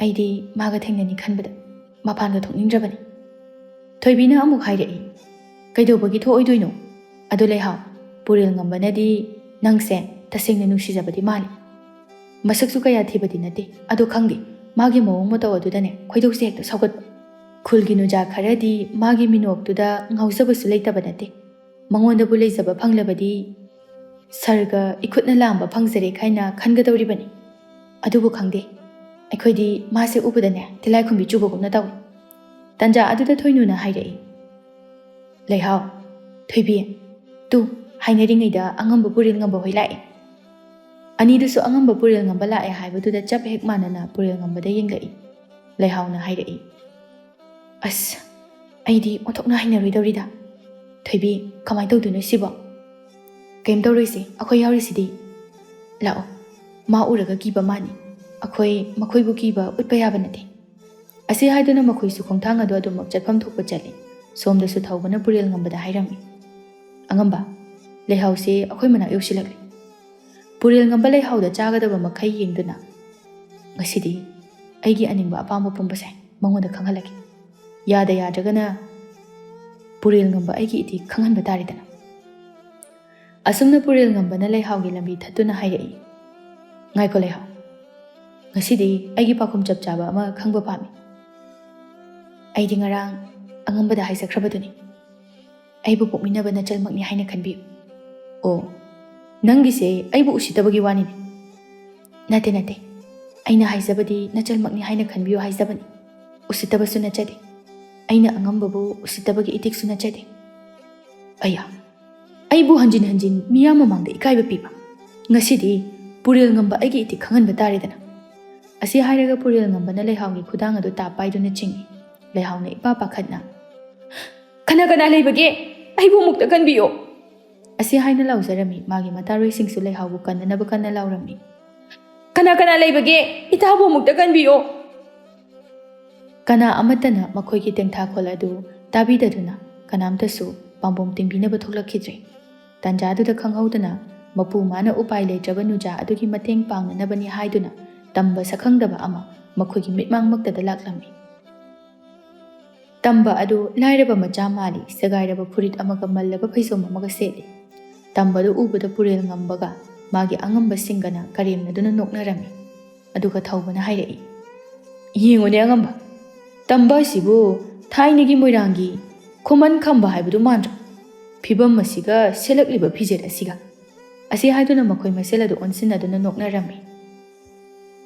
ꯑꯩꯗꯤ ꯃꯥꯒ ꯊꯦꯡꯅꯅꯤ ꯈꯟꯕꯗ ꯃꯄꯥꯟꯒ ꯊꯣꯛꯅꯤꯡꯗ꯭ꯔꯕꯅꯤ꯫ ꯊꯣꯏꯕꯤꯅ ꯑꯃꯨꯛ ꯍꯥꯏꯔꯛꯏ, "ꯀꯩꯗꯧꯕꯒꯤ ꯊꯣꯛꯑꯣꯏꯗꯣꯏꯅꯣ? ꯑꯗꯣ ꯂꯩꯍꯥꯎ, ꯄꯨꯔꯦꯜꯉꯝꯕꯅꯗꯤ ꯅꯪꯁꯦ ꯇꯁꯦꯡꯅ ꯅꯨꯡꯁꯤꯖꯕꯗꯤ ꯃꯥꯜꯂꯤ꯫ ꯃꯁꯛꯁꯨ ꯀꯌꯥ ꯊꯤꯕꯗꯤ ꯅꯠꯇꯦ꯫ ꯑꯗꯣ ꯈꯪꯗꯦ, ꯃꯥꯒꯤ ꯃꯑꯣꯡ ꯃꯇꯧ ꯑꯗꯨꯗꯅꯦ ꯈꯣꯏꯗꯧꯁꯦ ꯍꯦꯛꯇ ꯁꯥꯎꯒꯠꯄ꯫ ꯈꯨꯜꯒꯤ ꯅꯨꯖꯥ ꯈꯔꯗꯤ ꯃꯥꯒꯤ ꯃꯤꯅꯣꯛꯇꯨꯗ ꯉꯥꯎꯖꯕꯁꯨ ꯂꯩꯇꯕ ꯅꯠꯇꯦ꯫ ꯃꯉꯣꯟꯗꯕꯨ ꯂꯩꯖꯕ ꯐꯪꯂꯕꯗꯤ ꯁꯔꯒ ꯏꯈꯨꯠꯅ ꯂꯥꯝꯕ ꯐꯪꯖꯔꯦ ꯍꯥꯏꯅ ꯈꯟꯒꯗꯧꯔꯤꯕꯅꯤ꯫ ꯑꯗꯨꯕꯨ ꯈꯪꯗꯦ, ꯑꯩꯈꯣꯏꯗꯤ ꯃꯥꯁꯦ ꯎꯕꯗꯅꯦ ꯇꯤꯜꯂꯥꯏꯈꯨꯝꯕꯤ ꯆꯨꯕꯒꯨꯝꯅ ꯇꯧꯏ꯫" ꯇꯟꯖꯥ ꯑꯗꯨꯗ ꯊꯣꯏꯅꯨꯅ ꯍꯥꯏꯔꯛꯏ, "ꯂꯩꯍꯥꯎ, ꯊꯣꯏꯕꯤ, ꯇꯨ, ꯍꯥꯏꯅꯔꯤꯉꯩꯗ ꯑꯉꯝꯕ ꯄꯨꯔꯦꯜꯉꯝꯕ ꯍꯣꯏ ꯂꯥꯛꯑꯦ꯫" ꯑꯅꯤꯗꯨꯁꯨ ꯑꯉꯝꯕ ꯄꯨꯔꯦꯜꯉꯝꯕ ꯂꯥꯛꯑꯦ ꯍꯥꯏꯕꯗꯨꯗ ꯆꯞ ꯍꯦꯛ ꯃꯥꯟꯅꯅ ꯄꯨꯔꯦꯜꯉꯝꯕꯗ ꯌꯦꯡꯂꯛꯏ꯫ ꯂꯩꯍꯥꯎꯅ ꯍꯥꯏꯔꯛꯏ, "ꯑꯁ, ꯑꯩꯗꯤ ꯑꯣꯟꯊꯣꯛꯅ ꯍꯩꯅꯔꯣꯏꯗꯧꯔꯤꯗ꯫ ꯊꯣꯏꯕꯤ, ꯀꯃꯥꯏꯅ ꯇꯧꯗꯣꯏꯅꯣ ꯁꯤꯕꯣ?" "ꯀꯩꯝ ꯇꯧꯔꯣꯏꯁꯦ, ꯑꯩꯈꯣꯏ ꯌꯥꯎꯔꯤꯁꯤꯗꯤ꯫ ꯂꯥꯛꯑꯣ, ꯃꯥ ꯎꯔꯒ ꯀꯤꯕ ꯃꯥꯅꯤ꯫ ꯑꯩꯈꯣꯏ ꯃꯈꯣꯏꯕꯨ ꯀꯤꯕ ꯎꯠꯄ ꯌꯥꯕ ꯅꯠꯇꯦ꯫" ꯑꯁꯤ ꯍꯥꯏꯗꯨꯅ ꯃꯈꯣꯏꯁꯨ ꯈꯣꯡꯊꯥꯡ ꯑꯗꯨ ꯑꯗꯨꯃꯛ ꯆꯠꯐꯝ ꯊꯣꯛꯄ ꯆꯠꯂꯤ꯫ ꯁꯣꯝꯗꯁꯨ ꯊꯧꯕꯅ ꯄꯨꯔꯦꯜꯉꯝꯕꯗ ꯍꯥꯏꯔꯝꯃꯤ, "ꯑꯉꯝꯕ, ꯂꯩꯍꯥꯎꯁꯦ ꯑꯩꯈꯣꯏ ꯃꯅꯥꯛ ꯌꯧꯁꯤꯜꯂꯛꯂꯦ꯫" ꯄꯨꯔꯦꯜꯉꯝꯕ ꯂꯩꯍꯥꯎꯗ ꯆꯥꯒꯗꯕ ꯃꯈꯩ ꯌꯦꯡꯗꯨꯅ, "ꯉꯁꯤꯗꯤ ꯑꯩꯒꯤ ꯑꯅꯤꯡꯕ ꯑꯄꯥꯝꯕ ꯄꯨꯝꯕꯁꯦ ꯃꯉꯣꯟꯗ ꯈꯪꯍꯜꯂꯒꯦ꯫ ꯌꯥꯗ ꯌꯥꯗ꯭ꯔꯒꯅ ꯄꯨꯔꯦꯜꯉꯝꯕ ꯑꯩꯒꯤ ꯏꯇꯤ ꯈꯪꯍꯟꯕ ꯇꯥꯔꯦꯗꯅ꯫" ꯑꯁꯨꯝꯅ ꯄꯨꯔꯦꯜꯉꯝꯕꯅ ꯂꯩꯍꯥꯎꯒꯤ ꯂꯝꯕꯤ ꯊꯠꯇꯨꯅ ꯍꯥꯏꯔꯛꯏ, "ꯉꯥꯏꯈꯣ ꯂꯩꯍꯥꯎ, ꯉꯁꯤꯗꯤ ꯑꯩꯒꯤ ꯄꯥꯎꯈꯨꯝ ꯆꯞ ꯆꯥꯕ ꯑꯃ ꯈꯪꯕ ꯄꯥꯝꯃꯤ꯫ ꯑꯩꯗꯤ ꯉꯔꯥꯡ ꯑꯉꯝꯕꯗ ꯍꯥꯏꯖꯈ꯭ꯔꯕꯗꯨꯅꯤ, ꯑꯩꯕꯨ ꯄꯣꯛꯃꯤꯟꯅꯕ ꯅꯆꯜꯃꯛꯅꯤ ꯍꯥꯏꯅ ꯈꯟꯕꯤꯌꯨ꯫" "ꯑꯣ, ꯅꯪꯒꯤꯁꯦ ꯑꯩꯕꯨ ꯎꯁꯤꯠꯇꯕꯒꯤ ꯋꯥꯅꯤꯅꯦ꯫" "ꯅꯠꯇꯦ, ꯅꯠꯇꯦ, ꯑꯩꯅ ꯍꯥꯏꯖꯕꯗꯤ ꯅꯆꯜꯃꯛꯅꯤ ꯍꯥꯏꯅ ꯈꯟꯕꯤꯌꯨ ꯍꯥꯏꯖꯕꯅꯤ꯫ ꯎꯁꯤꯠꯇꯕꯁꯨ ꯅꯠꯆꯗꯦ꯫ ꯑꯩꯅ ꯑꯉꯝꯕꯕꯨ ꯎꯁꯤꯠꯇꯕꯒꯤ ꯏꯇꯤꯛꯁꯨ ꯅꯠꯆꯗꯦ꯫" "ꯑꯌꯥ, ꯑꯩꯕꯨ ꯍꯟꯖꯤꯟ ꯍꯟꯖꯤꯟ ꯃꯤꯌꯥꯝ ꯃꯃꯥꯡꯗ ꯏꯀꯥꯏꯕ ꯄꯤꯕ꯫ ꯉꯁꯤꯗꯤ ꯄꯨꯔꯦꯜꯉꯝꯕ ꯑꯩꯒꯤ ꯏꯇꯤꯛ ꯈꯪꯍꯟꯕ ꯇꯥꯔꯦꯗꯅ꯫" ꯑꯁꯤ ꯍꯥꯏꯔꯒ ꯄꯨꯔꯦꯜꯉꯝꯕꯅ ꯂꯩꯍꯥꯎꯒꯤ ꯈꯨꯗꯥꯡ ꯑꯗꯨ ꯇꯥꯞ ꯄꯥꯏꯗꯨꯅ ꯆꯤꯡꯏ꯫ ꯂꯩꯍꯥꯎꯅ ꯏꯄꯥ ꯄꯥꯈꯠꯅ, "ꯀꯅꯥ ꯀꯅꯥ ꯂꯩꯕꯒꯦ? ꯑꯩꯕꯨ ꯑꯃꯨꯛꯇ ꯀꯟꯕꯤꯌꯣ!" ꯑꯁꯤ ꯍꯥꯏꯅ ꯂꯥꯎꯖꯔꯝꯃꯤ꯫ ꯃꯥꯒꯤ ꯃꯇꯥꯔꯣꯏꯁꯤꯡꯁꯨ ꯂꯩꯍꯥꯎꯕꯨ ꯀꯟꯅꯅꯕ ꯀꯟꯅ ꯂꯥꯎꯔꯝꯃꯤ꯫ "ꯀꯅꯥ ꯀꯅꯥ ꯂꯩꯕꯒꯦ? ꯏꯇꯥꯕꯨ ꯑꯃꯨꯛꯇ ꯀꯟꯕꯤꯌꯣ!" ꯀꯅꯥ ꯑꯃꯠꯇꯅ ꯃꯈꯣꯏꯒꯤ ꯇꯦꯡꯊꯥꯈꯣꯜ ꯑꯗꯨ ꯇꯥꯕꯤꯗꯗꯨꯅ ꯀꯅꯥꯝꯇꯁꯨ ꯄꯥꯝꯕꯣꯝ ꯇꯤꯡꯕꯤꯅꯕ ꯊꯣꯛꯂꯛꯈꯤꯗ꯭ꯔꯦ꯫ ꯇꯥꯟꯖꯥꯗꯨꯗ ꯈꯪꯍꯧꯗꯅ ꯃꯄꯨ ꯃꯥꯅ ꯎꯄꯥꯏ ꯂꯩꯇ꯭ꯔꯕ ꯅꯨꯖꯥ ꯑꯗꯨꯒꯤ ꯃꯇꯦꯡ ꯄꯥꯡꯅꯅꯕꯅꯤ ꯍꯥꯏꯗꯨꯅ ꯇꯝꯕ ꯁꯛꯈꯪꯗꯕ ꯑꯃ ꯃꯈꯣꯏꯒꯤ ꯃꯤꯠꯃꯥꯡꯃꯛꯇꯗ ꯂꯥꯛꯂꯝꯃꯤ꯫ ꯇꯝꯕ ꯑꯗꯨ ꯂꯥꯏꯔꯕ ꯃꯆꯥ ꯃꯥꯜꯂꯤ, ꯁꯦꯒꯥꯏꯔꯕ ꯐꯨꯔꯤꯠ ꯑꯃꯒ ꯃꯜꯂꯕ ꯐꯩꯖꯣꯝ ꯑꯃꯒ ꯁꯦꯠꯂꯤ꯫ ꯇꯝꯕꯗꯨ ꯎꯕꯗ ꯄꯨꯔꯦꯜ ꯉꯝꯕꯒ ꯃꯥꯒꯤ ꯑꯉꯝꯕꯁꯤꯡꯒꯅ ꯀꯔꯦꯝꯅꯗꯨꯅ ꯅꯣꯛꯅꯔꯝꯃꯤ꯫ ꯑꯗꯨꯒ ꯊꯧꯕꯅ ꯍꯥꯏꯔꯛꯏ, "ꯌꯦꯡꯉꯨꯅꯦ ꯑꯉꯝꯕ, ꯇꯝꯕ ꯑꯁꯤꯕꯨ ꯊꯥꯏꯅꯒꯤ ꯃꯣꯏꯔꯥꯡꯒꯤ ꯈꯨꯃꯟ ꯈꯝꯕ ꯍꯥꯏꯕꯗꯨ ꯃꯥꯟꯗ꯭ꯔꯣ? ꯐꯤꯕꯝ ꯑꯁꯤꯒ ꯁꯦꯠꯂꯛꯂꯤꯕ ꯐꯤꯖꯦꯠ ꯑꯁꯤꯒ!" ꯑꯁꯤ ꯍꯥꯏꯗꯨꯅ ꯃꯈꯣꯏ ꯃꯁꯦꯜ ꯑꯗꯨ ꯑꯣꯟꯁꯤꯟꯅꯗꯨꯅ ꯅꯣꯛꯅꯔꯝꯃꯤ꯫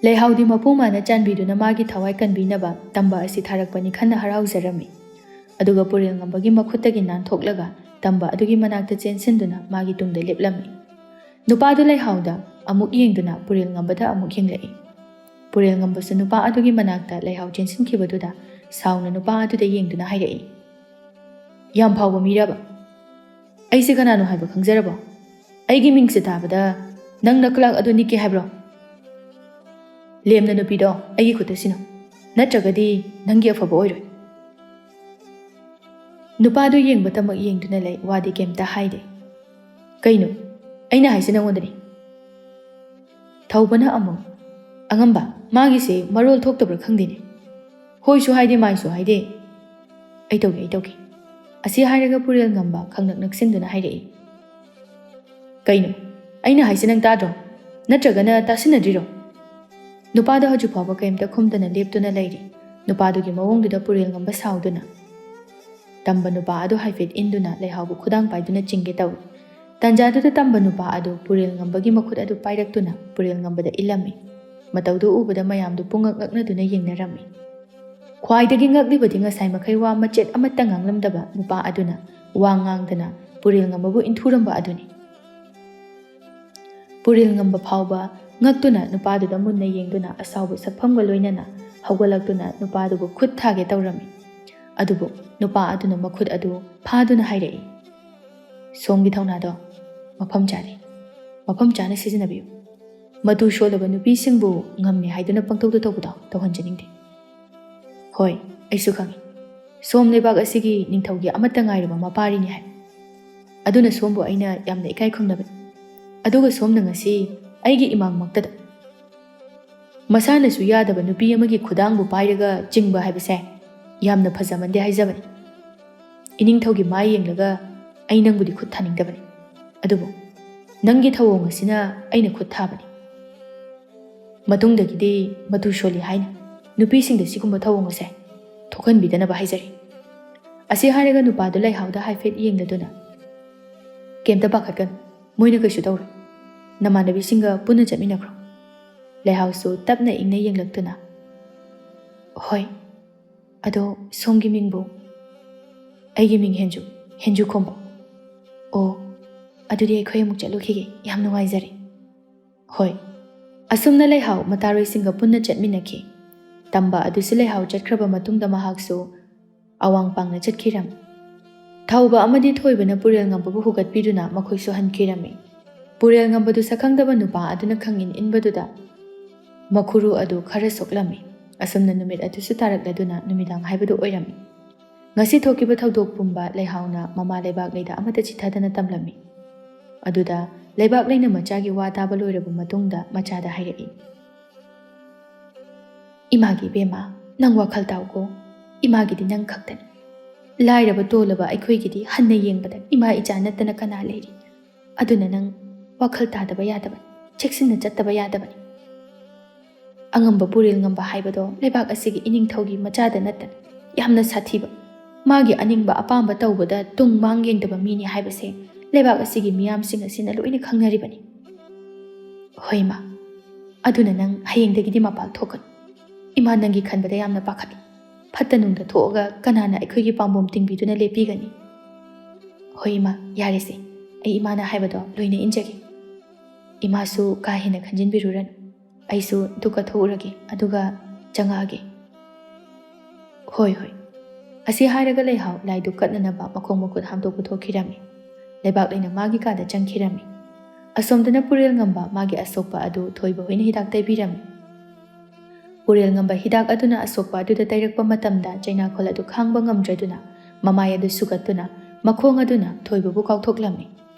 ꯂꯩꯍꯥꯎꯗꯤ ꯃꯄꯨ ꯃꯥꯅ ꯆꯥꯟꯕꯤꯗꯨꯅ ꯃꯥꯒꯤ ꯊꯋꯥꯏ ꯀꯟꯕꯤꯅꯕ ꯇꯝꯕ ꯑꯁꯤ ꯊꯥꯔꯛꯄꯅꯤ ꯈꯟꯅ ꯍꯔꯥꯎꯖꯔꯝꯃꯤ꯫ ꯑꯗꯨꯒ ꯄꯨꯔꯦꯜ ꯉꯝꯕꯒꯤ ꯃꯈꯨꯠꯇꯒꯤ ꯅꯥꯟꯊꯣꯛꯂꯒ ꯇꯝꯕ ꯑꯗꯨꯒꯤ ꯃꯅꯥꯛꯇ ꯆꯦꯟꯁꯤꯟꯗꯨꯅ ꯃꯥꯒꯤ ꯇꯨꯡꯗ ꯂꯦꯞꯂꯝꯃꯤ꯫ ꯅꯨꯄꯥꯗꯨ ꯂꯩꯍꯥꯎꯗ ꯑꯃꯨꯛ ꯌꯦꯡꯗꯨꯅ ꯄꯨꯔꯦꯜ ꯉꯝꯕꯗ ꯑꯃꯨꯛ ꯌꯦꯡꯂꯛꯏ꯫ ꯄꯨꯔꯦꯜ ꯉꯝꯕꯁꯨ ꯅꯨꯄꯥ ꯑꯗꯨꯒꯤ ꯃꯅꯥꯛꯇ ꯂꯩꯍꯥꯎ ꯆꯦꯟꯁꯤꯟꯈꯤꯕꯗꯨꯗ ꯁꯥꯎꯅ ꯅꯨꯄꯥ ꯑꯗꯨꯗ ꯌꯦꯡꯗꯨꯅ ꯍꯥꯏꯔꯛꯏ, "ꯌꯥꯝ ꯐꯥꯎꯕ ꯃꯤꯔꯕ? ꯑꯩꯁꯦ ꯀꯅꯥꯅꯣ ꯍꯥꯏꯕ ꯈꯪꯖꯔꯕꯣ? ꯑꯩꯒꯤ ꯃꯤꯡꯁꯦ ꯇꯥꯕꯗ ꯅꯪꯅ ꯀ꯭ꯂꯥꯔꯛ ꯑꯗꯨ ꯅꯤꯛꯀꯦ ꯍꯥꯏꯕ꯭ꯔꯣ? ꯂꯦꯝꯅ ꯅꯨꯄꯤꯗꯣ ꯑꯩꯒꯤ ꯈꯨꯠꯇ ꯁꯤꯟꯅꯧ, ꯅꯠꯇ꯭ꯔꯒꯗꯤ ꯅꯪꯒꯤ ꯑꯐꯕ ꯑꯣꯏꯔꯣꯏ꯫" ꯅꯨꯄꯥꯗꯨ ꯌꯦꯡꯕꯇꯃꯛ ꯌꯦꯡꯗꯨꯅ ꯂꯩ, ꯋꯥꯗꯤ ꯀꯩꯝꯇ ꯍꯥꯏꯗꯦ꯫ "ꯀꯩꯅꯣ? ꯑꯩꯅ ꯍꯥꯏꯁꯦ ꯅꯪꯉꯣꯟꯗꯅꯤ꯫" ꯊꯧꯕꯅ ꯑꯃꯨꯛ, "ꯑꯉꯝꯕ, ꯃꯥꯒꯤꯁꯦ ꯃꯔꯣꯜ ꯊꯣꯛꯇꯕ꯭ꯔꯥ ꯈꯪꯗꯦꯅꯦ꯫ ꯍꯣꯏꯁꯨ ꯍꯥꯏꯗꯦ, ꯃꯥꯏꯁꯨ ꯍꯥꯏꯗꯦ꯫ ꯑꯩ ꯇꯧꯒꯦ, ꯑꯩ ꯇꯧꯒꯦ꯫" ꯑꯁꯤ ꯍꯥꯏꯔꯒ ꯄꯨꯔꯦꯜ ꯉꯝꯕ ꯈꯪꯅꯛ ꯅꯛꯁꯤꯟꯗꯨꯅ ꯍꯥꯏꯔꯛꯏ, "ꯀꯩꯅꯣ? ꯑꯩꯅ ꯍꯥꯏꯁꯦ ꯅꯪ ꯇꯥꯗ꯭ꯔꯣ? ꯅꯠꯇ꯭ꯔꯒꯅ ꯇꯥꯁꯤꯟꯅꯗ꯭ꯔꯤꯔꯣ?" ꯅꯨꯄꯥꯗꯣ ꯍꯧꯖꯤꯛ ꯐꯥꯎꯕ ꯀꯔꯤꯝꯇ ꯈꯨꯝꯗꯅ ꯂꯦꯞꯇꯨꯅ ꯂꯩꯔꯤ꯫ ꯅꯨꯄꯥꯗꯨꯒꯤ ꯃꯑꯣꯡꯗꯨꯗ ꯄꯨꯔꯦꯜ ꯉꯝꯕ ꯁꯥꯎꯗꯨꯅ ꯇꯝꯕ ꯅꯨꯄꯥ ꯑꯗꯨ ꯍꯥꯏꯐꯦꯠ ꯏꯟꯗꯨꯅ ꯂꯩꯍꯥꯎꯕꯨ ꯈꯨꯗꯥꯡ ꯄꯥꯏꯗꯨꯅ ꯆꯤꯡꯒꯦ ꯇꯧꯏ꯫ ꯇꯥꯟꯖꯥꯗꯨꯗ ꯇꯝꯕ ꯅꯨꯄꯥ ꯑꯗꯨ ꯄꯨꯔꯦꯜ ꯉꯝꯕꯒꯤ ꯃꯈꯨꯠ ꯑꯗꯨ ꯄꯥꯏꯔꯛꯇꯨꯅ ꯄꯨꯔꯦꯜ ꯉꯝꯕꯗ ꯏꯜꯂꯝꯃꯤ꯫ ꯃꯇꯧꯗꯨ ꯎꯕꯗ ꯃꯌꯥꯝꯗꯨ ꯄꯨꯡꯉꯛ ꯉꯛꯅꯗꯨꯅ ꯌꯦꯡꯅꯔꯝꯃꯤ꯫ ꯈ꯭ꯋꯥꯏꯗꯒꯤ ꯉꯛꯂꯤꯕꯗꯤ ꯉꯁꯥꯏ ꯃꯈꯩ ꯋꯥ ꯃꯆꯦꯠ ꯑꯃꯠꯇ ꯉꯥꯡꯂꯝꯗꯕ ꯅꯨꯄꯥ ꯑꯗꯨꯅ ꯋꯥ ꯉꯥꯡꯗꯅ ꯄꯨꯔꯦꯜ ꯉꯝꯕꯕꯨ ꯏꯟꯊꯨꯔꯝꯕ ꯑꯗꯨꯅꯤ꯫ ꯄꯨꯔꯦꯜ ꯉꯝꯕ ꯐꯥꯎꯕ ꯉꯛꯇꯨꯅ ꯅꯨꯄꯥꯗꯨꯗ ꯃꯨꯟꯅ ꯌꯦꯡꯗꯨꯅ ꯑꯁꯥꯎꯕ ꯁꯛꯐꯝꯒ ꯂꯣꯏꯅꯅ ꯍꯧꯒꯠꯂꯛꯇꯨꯅ ꯅꯨꯄꯥꯗꯨꯕꯨ ꯈꯨꯠ ꯊꯥꯒꯦ ꯇꯧꯔꯝꯃꯤ꯫ ꯑꯗꯨꯕꯨ ꯅꯨꯄꯥ ꯑꯗꯨꯅ ꯃꯈꯨꯠ ꯑꯗꯨ ꯐꯥꯗꯨꯅ ꯍꯥꯏꯔꯛꯏ, "ꯁꯣꯝꯒꯤ ꯊꯧꯅꯥꯗꯣ ꯃꯐꯝ ꯆꯥꯗꯦ꯫ ꯃꯐꯝ ꯆꯥꯅ ꯁꯤꯖꯤꯟꯅꯕꯤꯌꯨ꯫ ꯃꯇꯨ ꯁꯣꯜꯂꯕ ꯅꯨꯄꯤꯁꯤꯡꯕꯨ ꯉꯝꯃꯦ ꯍꯥꯏꯗꯨꯅ ꯄꯪꯇꯧꯗ ꯇꯧꯕꯗꯣ ꯇꯧꯍꯟꯖꯅꯤꯡꯗꯦ꯫ ꯍꯣꯏ, ꯑꯩꯁꯨ ꯈꯪꯏ, ꯁꯣꯝ ꯂꯩꯕꯥꯛ ꯑꯁꯤꯒꯤ ꯅꯤꯡꯊꯧꯒꯤ ꯑꯃꯠꯇ ꯉꯥꯏꯔꯕ ꯃꯄꯥꯔꯤꯅꯤ ꯍꯥꯏ꯫ ꯑꯗꯨꯅ ꯁꯣꯝꯕꯨ ꯑꯩꯅ ꯌꯥꯝꯅ ꯏꯀꯥꯏ ꯈꯨꯝꯅꯕꯅꯤ꯫ ꯑꯗꯨꯒ ꯁꯣꯝꯅ ꯉꯁꯤ ꯑꯩꯒꯤ ꯏꯃꯥꯡꯃꯛꯇꯗ ꯃꯁꯥꯅꯁꯨ ꯌꯥꯗꯕ ꯅꯨꯄꯤ ꯑꯃꯒꯤ ꯈꯨꯗꯥꯡꯕꯨ ꯄꯥꯏꯔꯒ ꯆꯤꯡꯕ ꯍꯥꯏꯕꯁꯦ ꯌꯥꯝꯅ ꯐꯖꯃꯟꯗꯦ ꯍꯥꯏꯖꯕꯅꯤ꯫ ꯏꯅꯤꯡꯊꯧꯒꯤ ꯃꯥꯏ ꯌꯦꯡꯂꯒ ꯑꯩ ꯅꯪꯕꯨꯗꯤ ꯈꯨꯠ ꯊꯥꯅꯤꯡꯗꯕꯅꯤ, ꯑꯗꯨꯕꯨ ꯅꯪꯒꯤ ꯊꯧꯑꯣꯡ ꯑꯁꯤꯅ ꯑꯩꯅ ꯈꯨꯠ ꯊꯥꯕꯅꯤ꯫ ꯃꯇꯨꯡꯗꯒꯤꯗꯤ ꯃꯇꯨ ꯁꯣꯜꯂꯤ ꯍꯥꯏꯅ ꯅꯨꯄꯤꯁꯤꯡꯗ ꯁꯤꯒꯨꯝꯕ ꯊꯧꯑꯣꯡ ꯑꯁꯦ ꯊꯣꯛꯍꯟꯕꯤꯗꯅꯕ ꯍꯥꯏꯖꯔꯤ꯫ ꯑꯁꯤ ꯍꯥꯏꯔꯒ ꯅꯨꯄꯥꯗꯨ ꯂꯩꯍꯥꯎꯗ ꯍꯥꯏꯐꯦꯠ ꯌꯦꯡꯂꯗꯨꯅ, "ꯀꯩꯝꯇ ꯄꯥꯈꯠꯀꯅꯨ, ꯃꯣꯏꯅ ꯀꯩꯁꯨ ꯇꯧꯔꯣꯏ꯫ ꯅꯃꯥꯟꯅꯕꯤꯁꯤꯡꯒ ꯄꯨꯟꯅ ꯆꯠꯃꯤꯟꯅꯈ꯭ꯔꯣ꯫" ꯂꯩꯍꯥꯎꯁꯨ ꯇꯞꯅ ꯏꯪꯅ ꯌꯦꯡꯂꯛꯇꯨꯅ, "ꯍꯣꯏ, ꯑꯗꯣ ꯁꯣꯝꯒꯤ ꯃꯤꯡꯕꯨ?" "ꯑꯩꯒꯤ ꯃꯤꯡ ꯍꯦꯟꯖꯨ, ꯍꯦꯟꯖꯨ ꯈꯣꯝꯕ꯫" "ꯑꯣ, ꯑꯗꯨꯗꯤ ꯑꯩꯈꯣꯏ ꯑꯃꯨꯛ ꯆꯠꯂꯨꯈꯤꯒꯦ, ꯌꯥꯝ ꯅꯨꯡꯉꯥꯏꯖꯔꯦ꯫" "ꯍꯣꯏ꯫" ꯑꯁꯨꯝꯅ ꯂꯩꯍꯥꯎ ꯃꯇꯥꯔꯣꯏꯁꯤꯡꯒ ꯄꯨꯟꯅ ꯆꯠꯃꯤꯟꯅꯈꯤ꯫ ꯇꯝꯕ ꯑꯗꯨꯁꯨ ꯂꯩꯍꯥꯎ ꯆꯠꯈ꯭ꯔꯕ ꯃꯇꯨꯡꯗ ꯃꯍꯥꯛꯁꯨ ꯑꯋꯥꯡ ꯄꯥꯡꯅ ꯆꯠꯈꯤꯔꯝꯃꯤ꯫ ꯊꯧꯕ ꯑꯃꯗꯤ ꯊꯣꯏꯕꯅ ꯄꯨꯔꯦꯜ ꯉꯝꯕꯕꯨ ꯍꯨꯒꯠꯄꯤꯗꯨꯅ ꯃꯈꯣꯏꯁꯨ ꯍꯟꯈꯤꯔꯝꯃꯤ꯫ ꯄꯨꯔꯦꯜ ꯉꯝꯕꯗꯨ ꯁꯛꯈꯪꯗꯕ ꯅꯨꯄꯥ ꯑꯗꯨꯅ ꯈꯪꯏꯟ ꯏꯟꯕꯗꯨꯗ ꯃꯈꯨꯔꯨ ꯑꯗꯨ ꯈꯔ ꯁꯣꯛꯂꯝꯃꯤ꯫ ꯑꯁꯨꯝꯅ ꯅꯨꯃꯤꯠ ꯑꯗꯨꯁꯨ ꯇꯥꯔꯛꯂꯗꯨꯅ ꯅꯨꯃꯤꯗꯥꯡ ꯍꯥꯏꯕꯗꯨ ꯑꯣꯏꯔꯝꯃꯤ꯫ ꯉꯁꯤ ꯊꯣꯛꯈꯤꯕ ꯊꯧꯗꯣꯛ ꯄꯨꯝꯕ ꯂꯩꯍꯥꯎꯅ ꯃꯃꯥ ꯂꯩꯕꯥꯛ ꯂꯩꯗ ꯑꯃꯠꯇ ꯆꯤꯊꯗꯅ ꯇꯝꯂꯝꯃꯤ꯫ ꯑꯗꯨꯗ ꯂꯩꯕꯥꯛ ꯂꯩꯅ ꯃꯆꯥꯒꯤ ꯋꯥ ꯇꯥꯕ ꯂꯣꯏꯔꯕ ꯃꯇꯨꯡꯗ ꯃꯆꯥꯗ ꯍꯥꯏꯔꯛꯏ, "ꯏꯃꯥꯒꯤ ꯏꯕꯦꯝꯃ, ꯅꯪ ꯋꯥꯈꯜ ꯇꯥꯎꯀꯣ꯫ ꯏꯃꯥꯒꯤꯗꯤ ꯅꯪ ꯈꯛꯇꯅꯤ꯫ ꯂꯥꯏꯔꯕ ꯇꯣꯜꯂꯕ ꯑꯩꯈꯣꯏꯒꯤꯗꯤ ꯍꯟꯅ ꯌꯦꯡꯕꯗ ꯏꯃꯥ ꯏꯆꯥ ꯅꯠꯇꯅ ꯀꯅꯥ ꯂꯩꯔꯤ? ꯑꯗꯨꯅ ꯅꯪ ꯋꯥꯈꯜ ꯇꯥꯗꯕ ꯌꯥꯗꯕꯅꯤ, ꯆꯦꯛꯁꯤꯟꯅ ꯆꯠꯇꯕ ꯌꯥꯗꯕꯅꯤ꯫ ꯑꯉꯝꯕ ꯄꯨꯔꯦꯜ ꯉꯝꯕ ꯍꯥꯏꯕꯗꯣ ꯂꯩꯕꯥꯛ ꯑꯁꯤꯒꯤ ꯏꯅꯤꯡꯊꯧꯒꯤ ꯃꯆꯥꯗ ꯅꯠꯇꯅ ꯌꯥꯝꯅ ꯁꯥꯊꯤꯕ, ꯃꯥꯒꯤ ꯑꯅꯤꯡꯕ ꯑꯄꯥꯝꯕ ꯇꯧꯕꯗ ꯇꯨꯡ ꯃꯥꯡ ꯌꯦꯡꯗꯕ ꯃꯤꯅꯤ ꯍꯥꯏꯕꯁꯦ ꯂꯩꯕꯥꯛ ꯑꯁꯤꯒꯤ ꯃꯤꯌꯥꯝꯁꯤꯡ ꯑꯁꯤꯅ ꯂꯣꯏꯅ ꯈꯪꯅꯔꯤꯕꯅꯤ꯫" "ꯍꯣꯏ ꯏꯃꯥ, ꯑꯗꯨꯅ ꯅꯪ ꯍꯌꯦꯡꯗꯒꯤꯗꯤ ꯃꯄꯥꯟ ꯊꯣꯛꯀꯅꯨ꯫ ꯏꯃꯥ ꯅꯪꯒꯤ ꯈꯟꯕꯗ ꯌꯥꯝꯅ ꯄꯥꯈꯠꯂꯤ꯫ ꯐꯠꯇ ꯅꯨꯡꯗ ꯊꯣꯛꯑꯒ ꯀꯅꯥꯅ ꯑꯩꯈꯣꯏꯒꯤ ꯄꯥꯝꯕꯣꯝ ꯇꯤꯡꯕꯤꯗꯨꯅ ꯂꯦꯞꯄꯤꯒꯅꯤ?" "ꯍꯣꯏ ꯏꯃꯥ, ꯌꯥꯔꯦꯁꯦ, ꯑꯩ ꯏꯃꯥꯅ ꯍꯥꯏꯕꯗꯣ ꯂꯣꯏꯅ ꯏꯟꯖꯒꯦ꯫ ꯏꯃꯥꯁꯨ ꯀꯥ ꯍꯦꯟꯅ ꯈꯟꯖꯤꯟꯕꯤꯔꯨꯔꯅꯨ꯫ ꯑꯩꯁꯨ ꯗꯨꯛ ꯀꯠꯊꯣꯛꯎꯔꯒꯦ, ꯑꯗꯨꯒ ꯆꯪꯉꯛꯑꯒꯦ꯫" "ꯍꯣꯏ, ꯍꯣꯏ꯫" ꯑꯁꯤ ꯍꯥꯏꯔꯒ ꯂꯩꯍꯥꯎ ꯂꯥꯏ ꯗꯨꯛ ꯀꯠꯅꯅꯕ ꯃꯈꯣꯡ ꯃꯈꯨꯠ ꯍꯥꯝꯗꯣꯛꯄ ꯊꯣꯛꯈꯤꯔꯝꯃꯤ꯫ ꯂꯩꯕꯥꯛ ꯂꯩꯅ ꯃꯥꯒꯤ ꯀꯥꯗ ꯆꯪꯈꯤꯔꯝꯃꯤ꯫ ꯑꯁꯣꯝꯗꯅ ꯄꯨꯔꯦꯜ ꯉꯝꯕ ꯃꯥꯒꯤ ꯑꯁꯣꯛꯄ ꯑꯗꯨ ꯊꯣꯏꯕ ꯍꯣꯏꯅ ꯍꯤꯗꯥꯛ ꯇꯩꯕꯤꯔꯝꯃꯤ꯫ ꯄꯨꯔꯦꯜ ꯉꯝꯕ ꯍꯤꯗꯥꯛ ꯑꯗꯨꯅ ꯑꯁꯣꯛꯄ ꯑꯗꯨꯗ ꯇꯩꯔꯛꯄ ꯃꯇꯝꯗ ꯆꯩꯅꯥꯈꯣꯜ ꯑꯗꯨ ꯈꯥꯡꯕ ꯉꯝꯗ꯭ꯔꯗꯨꯅ ꯃꯃꯥꯏ ꯑꯗꯨ ꯁꯨꯒꯠꯇꯨꯅ ꯃꯈꯣꯡ ꯑꯗꯨꯅ ꯊꯣꯏꯕꯕꯨ ꯀꯥꯎꯊꯣꯛꯂꯝꯃꯤ꯫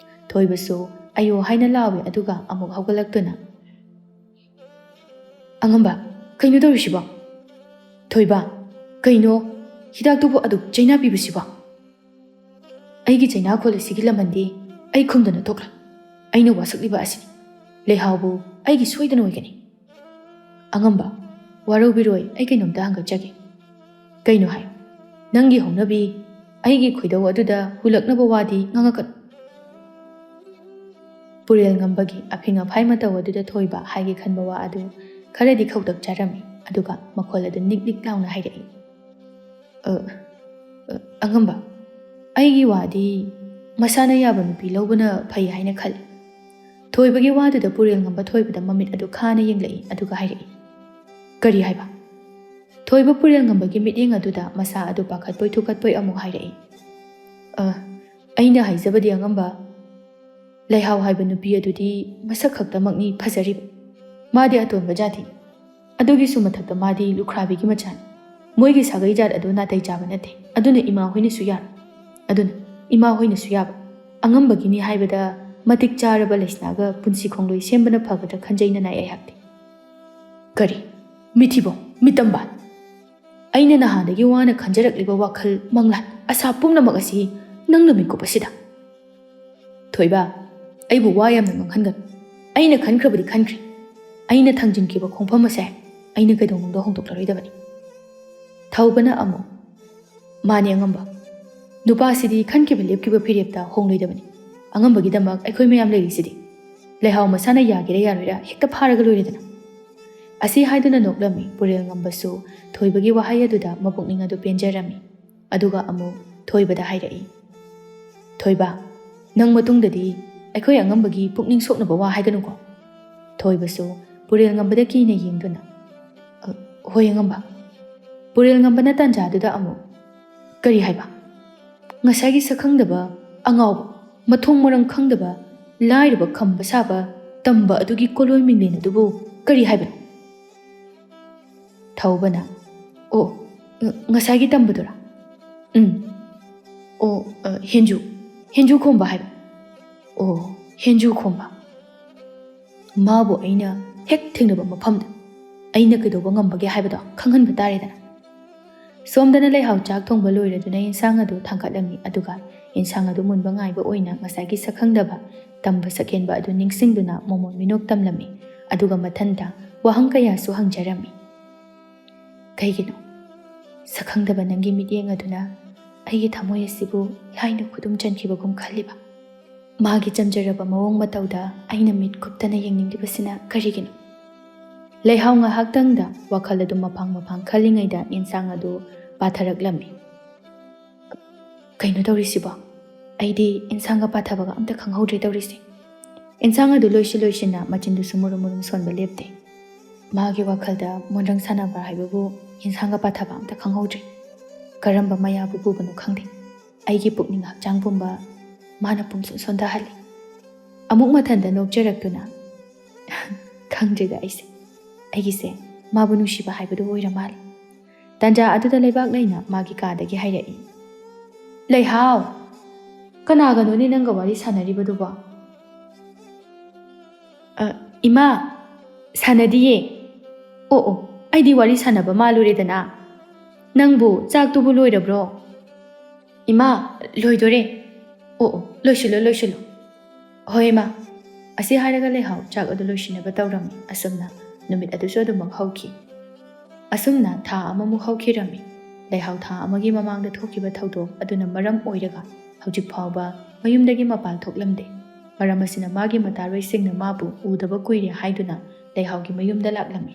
ꯊꯣꯏꯕꯁꯨ "ꯑꯌꯣ" ꯍꯥꯏꯅ ꯂꯥꯎꯏ, ꯑꯗꯨꯒ ꯑꯃꯨꯛ ꯍꯧꯒꯠꯂꯛꯇꯨꯅ, "ꯑꯉꯝꯕ, ꯀꯩꯅꯣ ꯇꯧꯔꯤꯁꯤꯕꯣ? ꯊꯣꯏꯕ, ꯀꯩꯅꯣ?" ꯍꯤꯗꯥꯛꯇꯨꯕꯨ ꯑꯗꯨꯛ ꯆꯩꯅꯥ ꯄꯤꯕꯁꯤꯕꯣ? ꯑꯩꯒꯤ ꯆꯩꯅꯥꯈꯣꯜ ꯑꯁꯤꯒꯤ ꯂꯃꯟꯗꯤ ꯑꯩ ꯈꯨꯝꯗꯅ ꯊꯣꯛꯂꯣꯏ꯫ ꯑꯩꯅ ꯋꯥꯁꯛꯂꯤꯕ ꯑꯁꯤꯅꯤ꯫ ꯂꯩꯍꯥꯎꯕꯨ ꯑꯩꯒꯤ ꯁꯣꯏꯗꯅ ꯑꯣꯏꯒꯅꯤ꯫ ꯑꯉꯝꯕ, ꯋꯥꯔꯧꯕꯤꯔꯣꯏ, ꯑꯩ ꯀꯩꯅꯣꯝꯇ ꯍꯪꯒꯠꯆꯒꯦ꯫ ꯀꯩꯅꯣ ꯍꯥꯏ? ꯅꯪꯒꯤ ꯍꯧꯅꯕꯤ, ꯑꯩꯒꯤ ꯈꯣꯏꯗꯧ ꯑꯗꯨꯗ ꯍꯨꯜꯂꯛꯅꯕ ꯋꯥꯗꯤ ꯉꯥꯡꯉꯛꯀꯅꯨ꯫ ꯄꯨꯔꯦꯜ ꯉꯝꯕꯒꯤ ꯑꯐꯤꯡ ꯑꯐꯥꯏ ꯃꯇꯧ ꯑꯗꯨꯗ ꯊꯣꯏꯕ ꯍꯥꯏꯒꯦ ꯈꯟꯕ ꯋꯥ ꯑꯗꯨ ꯈꯔꯗꯤ ꯈꯧꯇꯛ ꯆꯥꯔꯝꯃꯤ, ꯑꯗꯨꯒ ꯃꯈꯣꯜ ꯑꯗꯨ ꯅꯤꯛ ꯅꯤꯛ ꯂꯥꯎꯅ ꯍꯥꯏꯔꯛꯏ꯫ "ꯑ, ꯑ, ꯑꯉꯝꯕ, ꯑꯩꯒꯤ ꯋꯥꯗꯤ ꯃꯁꯥꯅ ꯌꯥꯕ ꯅꯨꯄꯤ ꯂꯧꯕꯅ ꯐꯩ ꯍꯥꯏꯅ ꯈꯜꯂꯤ꯫" ꯊꯣꯏꯕꯒꯤ ꯋꯥꯗꯨꯗ ꯄꯨꯔꯦꯜ ꯉꯝꯕ ꯊꯣꯏꯕꯗ ꯃꯃꯤꯠ ꯑꯗꯨ ꯈꯥꯅ ꯌꯦꯡꯂꯛꯏ, ꯑꯗꯨꯒ ꯍꯥꯏꯔꯛꯏ꯫ "ꯀꯔꯤ ꯍꯥꯏꯕ?" ꯊꯣꯏꯕ ꯄꯨꯔꯦꯜ ꯉꯝꯕꯒꯤ ꯃꯤꯠꯌꯦꯡ ꯑꯗꯨꯗ ꯃꯁꯥ ꯑꯗꯨ ꯄꯥꯈꯠꯄꯣꯏ ꯊꯨꯀꯠꯄꯣꯏ ꯑꯃꯨꯛ ꯍꯥꯏꯔꯛꯏ꯫ "ꯑ, ꯑꯩꯅ ꯍꯥꯏꯖꯕꯗꯤ ꯑꯉꯝꯕ, ꯂꯩꯍꯥꯎ ꯍꯥꯏꯕ ꯅꯨꯄꯤ ꯑꯗꯨꯗꯤ ꯃꯁꯛ ꯈꯛꯇꯃꯛꯅꯤ ꯐꯖꯔꯤꯕ꯫ ꯃꯥꯗꯤ ꯑꯇꯣꯟꯕ ꯖꯥꯇꯤꯅꯤ꯫ ꯑꯗꯨꯒꯤꯁꯨ ꯃꯊꯛꯇ ꯃꯥꯗꯤ ꯂꯨꯈ꯭ꯔꯥꯕꯤꯒꯤ ꯃꯆꯥꯅꯤ꯫ ꯃꯣꯏꯒꯤ ꯁꯥꯒꯩ ꯖꯥꯠ ꯑꯗꯨ ꯅꯥꯇꯩ ꯆꯥꯕ ꯅꯠꯇꯦ꯫ ꯑꯗꯨꯅ ꯏꯃꯥ ꯍꯣꯏꯅꯁꯨ ꯌꯥꯔꯣꯏ꯫ ꯑꯗꯨꯅ ꯏꯃꯥ ꯍꯣꯏꯅꯁꯨ ꯌꯥꯕ꯫ ꯑꯉꯝꯕꯒꯤꯅꯤ ꯍꯥꯏꯕꯗ ꯃꯇꯤꯛ ꯆꯥꯔꯕ ꯂꯩꯁꯅꯥꯒ ꯄꯨꯟꯁꯤ ꯈꯣꯡꯂꯣꯏ ꯁꯦꯝꯕꯅ ꯐꯒꯗ꯭ꯔꯥ ꯈꯟꯖꯩ ꯅꯅꯥꯏ ꯑꯩꯍꯥꯛꯇꯤ꯫" "ꯀꯔꯤ? ꯃꯤꯊꯤꯕꯣꯡ, ꯃꯤꯇꯝꯕꯥ! ꯑꯩꯅ ꯅꯍꯥꯟꯗꯒꯤ ꯋꯥꯅ ꯈꯟꯖꯔꯛꯂꯤꯕ ꯋꯥꯈꯜ, ꯃꯪꯂꯥꯟ, ꯑꯁꯥ ꯄꯨꯝꯅꯃꯛ ꯑꯁꯤ ꯅꯪꯅ ꯃꯤꯀꯨꯞ ꯑꯁꯤꯗ?" "ꯊꯣꯏꯕ, ꯑꯩꯕꯨ ꯋꯥ ꯌꯥꯝꯅ ꯉꯥꯡꯍꯟꯒꯅꯨ꯫ ꯑꯩꯅ ꯈꯟꯈ꯭ꯔꯕꯗꯤ ꯈꯟꯈ꯭ꯔꯦ꯫ ꯑꯩꯅ ꯊꯥꯡꯖꯤꯟꯈꯤꯕ ꯈꯣꯡꯐꯝ ꯑꯁꯦ ꯑꯩꯅ ꯀꯩꯗꯧꯅꯨꯡꯗ ꯍꯣꯡꯗꯣꯛꯂꯔꯣꯏꯗꯕꯅꯤ꯫" ꯊꯧꯕꯅ ꯑꯃꯨꯛ, "ꯃꯥꯅꯦ ꯑꯉꯝꯕ, ꯅꯨꯄꯥꯁꯤꯗꯤ ꯈꯟꯈꯤꯕ ꯂꯦꯞꯈꯤꯕ ꯐꯤꯔꯦꯞꯇ ꯍꯣꯡꯂꯣꯏꯗꯕꯅꯤ꯫ ꯑꯉꯝꯕꯒꯤꯗꯃꯛ ꯑꯩꯈꯣꯏ ꯃꯌꯥꯝ ꯂꯩꯔꯤꯁꯤꯗꯤ꯫ ꯂꯩꯍꯥꯎ ꯃꯁꯥꯅ ꯌꯥꯒꯦꯔꯥ ꯌꯥꯔꯣꯏꯔꯥ ꯍꯦꯛꯇ ꯐꯥꯔꯒ ꯂꯣꯏꯔꯦꯗꯅ꯫" ꯑꯁꯤ ꯍꯥꯏꯗꯨꯅ ꯅꯣꯛꯂꯝꯃꯤ꯫ ꯄꯨꯔꯦꯜ ꯉꯝꯕꯁꯨ ꯊꯣꯏꯕꯒꯤ ꯋꯥꯍꯩ ꯑꯗꯨꯗ ꯃꯄꯨꯛꯅꯤꯡ ꯑꯗꯨ ꯄꯦꯟꯖꯔꯝꯃꯤ꯫ ꯑꯗꯨꯒ ꯑꯃꯨꯛ ꯊꯣꯏꯕꯗ ꯍꯥꯏꯔꯛꯏ, "ꯊꯣꯏꯕ, ꯅꯪ ꯃꯇꯨꯡꯗꯗꯤ ꯑꯩꯈꯣꯏ ꯑꯉꯝꯕꯒꯤ ꯄꯨꯛꯅꯤꯡ ꯁꯣꯛꯅꯕ ꯋꯥ ꯍꯥꯏꯒꯅꯨꯀꯣ꯫" ꯊꯣꯏꯕꯁꯨ ꯄꯨꯔꯦꯜ ꯉꯝꯕꯗ ꯀꯤꯅ ꯌꯦꯡꯗꯨꯅ, "ꯑ, ꯍꯣꯏ ꯑꯉꯝꯕ꯫" ꯄꯨꯔꯦꯜ ꯉꯝꯕꯅ ꯇꯥꯟꯖꯥꯗꯨꯗ ꯑꯃꯨꯛ, "ꯀꯔꯤ ꯍꯥꯏꯕ? ꯉꯁꯥꯏꯒꯤ ꯁꯛꯈꯪꯗꯕ ꯑꯉꯥꯎꯕ, ꯃꯊꯣꯡ ꯃꯔꯝ ꯈꯪꯗꯕ, ꯂꯥꯏꯔꯕ ꯈꯝꯕ ꯁꯥꯕ ꯇꯝꯕ ꯑꯗꯨꯒꯤ ꯀꯣꯂꯣꯏ ꯃꯤꯡꯂꯦꯟ ꯑꯗꯨꯕꯨ ꯀꯔꯤ ꯍꯥꯏꯕꯅꯣ?" ꯊꯧꯕꯅ, "ꯑꯣ, ꯉ-, ꯉꯁꯥꯏꯒꯤ ꯇꯝꯕꯗꯨꯔꯥ?" "ꯎꯝ꯫ ꯑꯣ, ꯑ, ꯍꯦꯟꯖꯨ, ꯍꯦꯟꯖꯨ ꯈꯣꯝꯕ ꯍꯥꯏꯕ꯫" "ꯑꯣ, ꯍꯦꯟꯖꯨ ꯈꯣꯝꯕ꯫ ꯃꯥꯕꯨ ꯑꯩꯅ ꯍꯦꯛ ꯊꯦꯡꯅꯕ ꯃꯐꯝꯗ ꯑꯩꯅ ꯀꯩꯗꯧꯕ ꯉꯝꯕꯒꯦ ꯍꯥꯏꯕꯗꯣ ꯈꯪꯍꯟꯕ ꯇꯥꯔꯦꯗꯅ꯫" ꯁꯣꯝꯗꯅ ꯂꯩꯍꯥꯎ ꯆꯥꯛ ꯊꯣꯡꯕ ꯂꯣꯏꯔꯗꯨꯅ ꯏꯟꯁꯥꯡ ꯑꯗꯨ ꯊꯥꯡꯒꯠꯂꯝꯃꯤ, ꯑꯗꯨꯒ ꯏꯟꯁꯥꯡ ꯑꯗꯨ ꯃꯨꯟꯕ ꯉꯥꯏꯕ ꯑꯣꯏꯅ ꯉꯁꯥꯏꯒꯤ ꯁꯛꯈꯪꯗꯕ ꯇꯝꯕ ꯁꯛꯍꯦꯟꯕ ꯑꯗꯨ ꯅꯤꯡꯁꯤꯡꯗꯨꯅ ꯃꯣꯃꯣꯟ ꯃꯤꯅꯣꯛ ꯇꯝꯂꯝꯃꯤ꯫ ꯑꯗꯨꯒ ꯃꯊꯟꯇ ꯋꯥꯍꯪ ꯀꯌꯥꯁꯨ ꯍꯪꯖꯔꯝꯃꯤ꯫ "ꯀꯩꯒꯤꯅꯣ ꯁꯛꯈꯪꯗꯕ ꯅꯪꯒꯤ ꯃꯤꯠꯌꯦꯡ ꯑꯗꯨꯅ ꯑꯩꯒꯤ ꯊꯃꯣꯏ ꯑꯁꯤꯕꯨ ꯂꯥꯏꯅ ꯈꯨꯗꯨꯝ ꯆꯟꯈꯤꯕꯒꯨꯝ ꯈꯜꯂꯤꯕ? ꯃꯥꯒꯤ ꯆꯝꯖꯔꯕ ꯃꯑꯣꯡ ꯃꯇꯧꯗ ꯑꯩꯅ ꯃꯤꯠ ꯀꯨꯞꯇꯅ ꯌꯦꯡꯅꯤꯡꯂꯤꯕꯁꯤꯅ ꯀꯔꯤꯒꯤꯅꯣ?" ꯂꯩꯍꯥꯎ ꯉꯥꯏꯍꯥꯛꯇꯪꯗ ꯋꯥꯈꯜ ꯑꯗꯨ ꯃꯐꯥꯡ ꯃꯐꯥꯡ ꯈꯜꯂꯤꯉꯩꯗ ꯏꯟꯁꯥꯡ ꯑꯗꯨ ꯄꯥꯊꯔꯛꯂꯝꯃꯤ꯫ "ꯀꯩꯅꯣ ꯇꯧꯔꯤꯁꯤꯕꯣ? ꯑꯩꯗꯤ ꯏꯟꯁꯥꯡꯒ ꯄꯥꯊꯕꯒ ꯑꯝꯇ ꯈꯪꯍꯧꯗ꯭ꯔꯦ ꯇꯧꯔꯤꯁꯦ꯫" ꯏꯟꯁꯥꯡ ꯑꯗꯨ ꯂꯣꯏꯁꯤꯟ ꯂꯣꯏꯁꯤꯟꯅ ꯃꯆꯤꯟꯗꯨꯁꯨ ꯃꯨꯔꯨꯝ ꯃꯨꯔꯨꯝ ꯁꯣꯟꯕ ꯂꯦꯞꯇꯦ꯫ ꯃꯥꯒꯤ ꯋꯥꯈꯜꯗ ꯃꯣꯟꯗ꯭ꯔꯪ ꯁꯥꯟꯅꯕ ꯍꯥꯏꯕꯕꯨ ꯏꯟꯁꯥꯡꯒ ꯄꯥꯊꯕ ꯑꯝꯇ ꯈꯪꯍꯧꯗ꯭ꯔꯦ꯫ ꯀꯔꯝꯕ ꯃꯌꯥꯕꯨ ꯄꯨꯕꯅꯣ ꯈꯪꯗꯦ꯫ ꯑꯩꯒꯤ ꯄꯨꯛꯅꯤꯡ ꯍꯛꯆꯥꯡ ꯄꯨꯝꯕ ꯃꯥꯅ ꯄꯨꯝꯁꯨꯝ ꯁꯣꯟꯊꯍꯜꯂꯤ꯫ ꯑꯃꯨꯛ ꯃꯊꯟꯇ ꯅꯣꯛꯆꯔꯛꯇꯨꯅ, "ꯈꯪꯗ꯭ꯔꯦꯗ ꯑꯩꯁꯦ꯫ ꯑꯩꯒꯤꯁꯦ ꯃꯥꯕꯨ ꯅꯨꯡꯁꯤꯕ ꯍꯥꯏꯕꯗꯨ ꯑꯣꯏꯔ ꯃꯥꯜꯂꯦ꯫" ꯇꯟꯖꯥ ꯑꯗꯨꯗ ꯂꯩꯕꯥꯛ ꯂꯩꯅ ꯃꯥꯒꯤ ꯀꯥꯗꯒꯤ ꯍꯥꯏꯔꯛꯏ꯫ "ꯂꯩꯍꯥꯎ, ꯀꯅꯥꯒꯅꯣꯅꯦ ꯅꯪꯒ ꯋꯥꯔꯤ ꯁꯥꯟꯅꯔꯤꯕꯗꯨꯕꯣ?" "ꯑ, ꯏꯃꯥ, ꯁꯥꯟꯅꯗꯤꯌꯦ꯫" "ꯑꯣ ꯑꯣ, ꯑꯩꯗꯤ ꯋꯥꯔꯤ ꯁꯥꯟꯅꯕ ꯃꯥꯜꯂꯨꯔꯦꯗꯅ꯫ ꯅꯪꯕꯨ ꯆꯥꯛꯇꯨꯕꯨ ꯂꯣꯏꯔꯕ꯭ꯔꯣ?" "ꯏꯃꯥ, ꯂꯣꯏꯗꯣꯔꯦ꯫" "ꯑꯣ ꯑꯣ, ꯂꯣꯏꯁꯤꯜꯂꯣ, ꯂꯣꯏꯁꯤꯜꯂꯣ꯫" "ꯍꯣꯏ ꯏꯃꯥ꯫" ꯑꯁꯤ ꯍꯥꯏꯔꯒ ꯂꯩꯍꯥꯎ ꯆꯥꯛ ꯑꯗꯨ ꯂꯣꯏꯁꯤꯟꯅꯕ ꯇꯧꯔꯝꯃꯤ꯫ ꯑꯁꯨꯝꯅ ꯅꯨꯃꯤꯠ ꯑꯗꯨꯁꯨ ꯑꯗꯨꯃꯛ ꯍꯧꯈꯤ꯫ ꯑꯁꯨꯝꯅ ꯊꯥ ꯑꯃꯃꯨꯛ ꯍꯧꯈꯤꯔꯝꯃꯤ꯫ ꯂꯩꯍꯥꯎ ꯊꯥ ꯑꯃꯒꯤ ꯃꯃꯥꯡꯗ ꯊꯣꯛꯈꯤꯕ ꯊꯧꯗꯣꯛ ꯑꯗꯨꯅ ꯃꯔꯝ ꯑꯣꯏꯔꯒ ꯍꯧꯖꯤꯛ ꯐꯥꯎꯕ ꯃꯌꯨꯝꯗꯒꯤ ꯃꯄꯥꯟ ꯊꯣꯛꯂꯝꯗꯦ꯫ ꯃꯔꯝ ꯑꯁꯤꯅ ꯃꯥꯒꯤ ꯃꯇꯥꯔꯣꯏꯁꯤꯡꯅ ꯃꯥꯕꯨ ꯎꯗꯕ ꯀꯨꯏꯔꯦ ꯍꯥꯏꯗꯨꯅ ꯂꯩꯍꯥꯎꯒꯤ ꯃꯌꯨꯝꯗ ꯂꯥꯛꯂꯝꯃꯤ꯫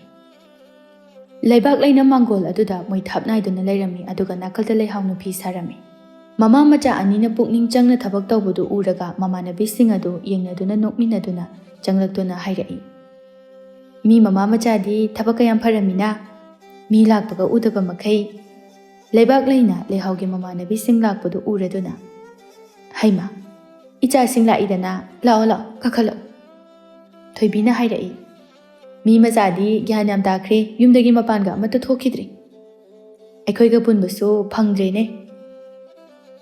ꯂꯩꯕꯥꯛ ꯂꯩꯅ ꯃꯥꯡꯒꯣꯜ ꯑꯗꯨꯗ ꯃꯣꯏ ꯊꯥꯞ ꯅꯥꯏꯗꯨꯅ ꯂꯩꯔꯝꯃꯤ, ꯑꯗꯨꯒ ꯅꯥꯀꯜꯗ ꯂꯩꯍꯥꯎꯅ ꯐꯤ ꯁꯥꯔꯝꯃꯤ꯫ ꯃꯃꯥ ꯃꯆꯥ ꯑꯅꯤꯅ ꯄꯨꯛꯅꯤꯡ ꯆꯪꯅ ꯊꯕꯛ ꯇꯧꯕꯗꯨ ꯎꯔꯒ ꯃꯃꯥꯟꯅꯕꯤꯁꯤꯡ ꯑꯗꯨ ꯌꯦꯡꯅꯗꯨꯅ ꯅꯣꯛꯃꯤꯟꯅꯗꯨꯅ ꯆꯪꯂꯛꯇꯨꯅ ꯍꯥꯏꯔꯛꯏ꯫ "ꯃꯤ ꯃꯃꯥ ꯃꯆꯥꯗꯤ ꯊꯕꯛ ꯀꯌꯥꯝ ꯐꯔꯝꯃꯤꯅ, ꯃꯤ ꯂꯥꯛꯄꯒ ꯎꯗꯕ ꯃꯈꯩ꯫" ꯂꯩꯕꯥꯛ ꯂꯩꯅ ꯂꯩꯍꯥꯎꯒꯤ ꯃꯃꯥꯟꯅꯕꯤꯁꯤꯡ ꯂꯥꯛꯄꯗꯨ ꯎꯔꯗꯨꯅ, "ꯍꯩꯃꯥ, ꯏꯆꯥꯁꯤꯡ ꯂꯥꯛꯏꯗꯅ, ꯂꯥꯛꯑꯣ ꯂꯥꯛꯑꯣ, ꯀꯥꯈꯠꯂꯛꯑꯣ꯫" ꯊꯣꯏꯕꯤꯅ ꯍꯥꯏꯔꯛꯏ꯫ "ꯃꯤ ꯃꯆꯥꯗꯤ ꯒ꯭ꯌꯥꯟ ꯌꯥꯝ ꯇꯥꯈ꯭ꯔꯦ, ꯌꯨꯝꯗꯒꯤ ꯃꯄꯥꯟꯒ ꯑꯃꯠꯇ ꯊꯣꯛꯈꯤꯗ꯭ꯔꯦ꯫ ꯑꯩꯈꯣꯏꯒ ꯄꯨꯟꯕꯁꯨ ꯐꯪꯗ꯭ꯔꯦꯅꯦ꯫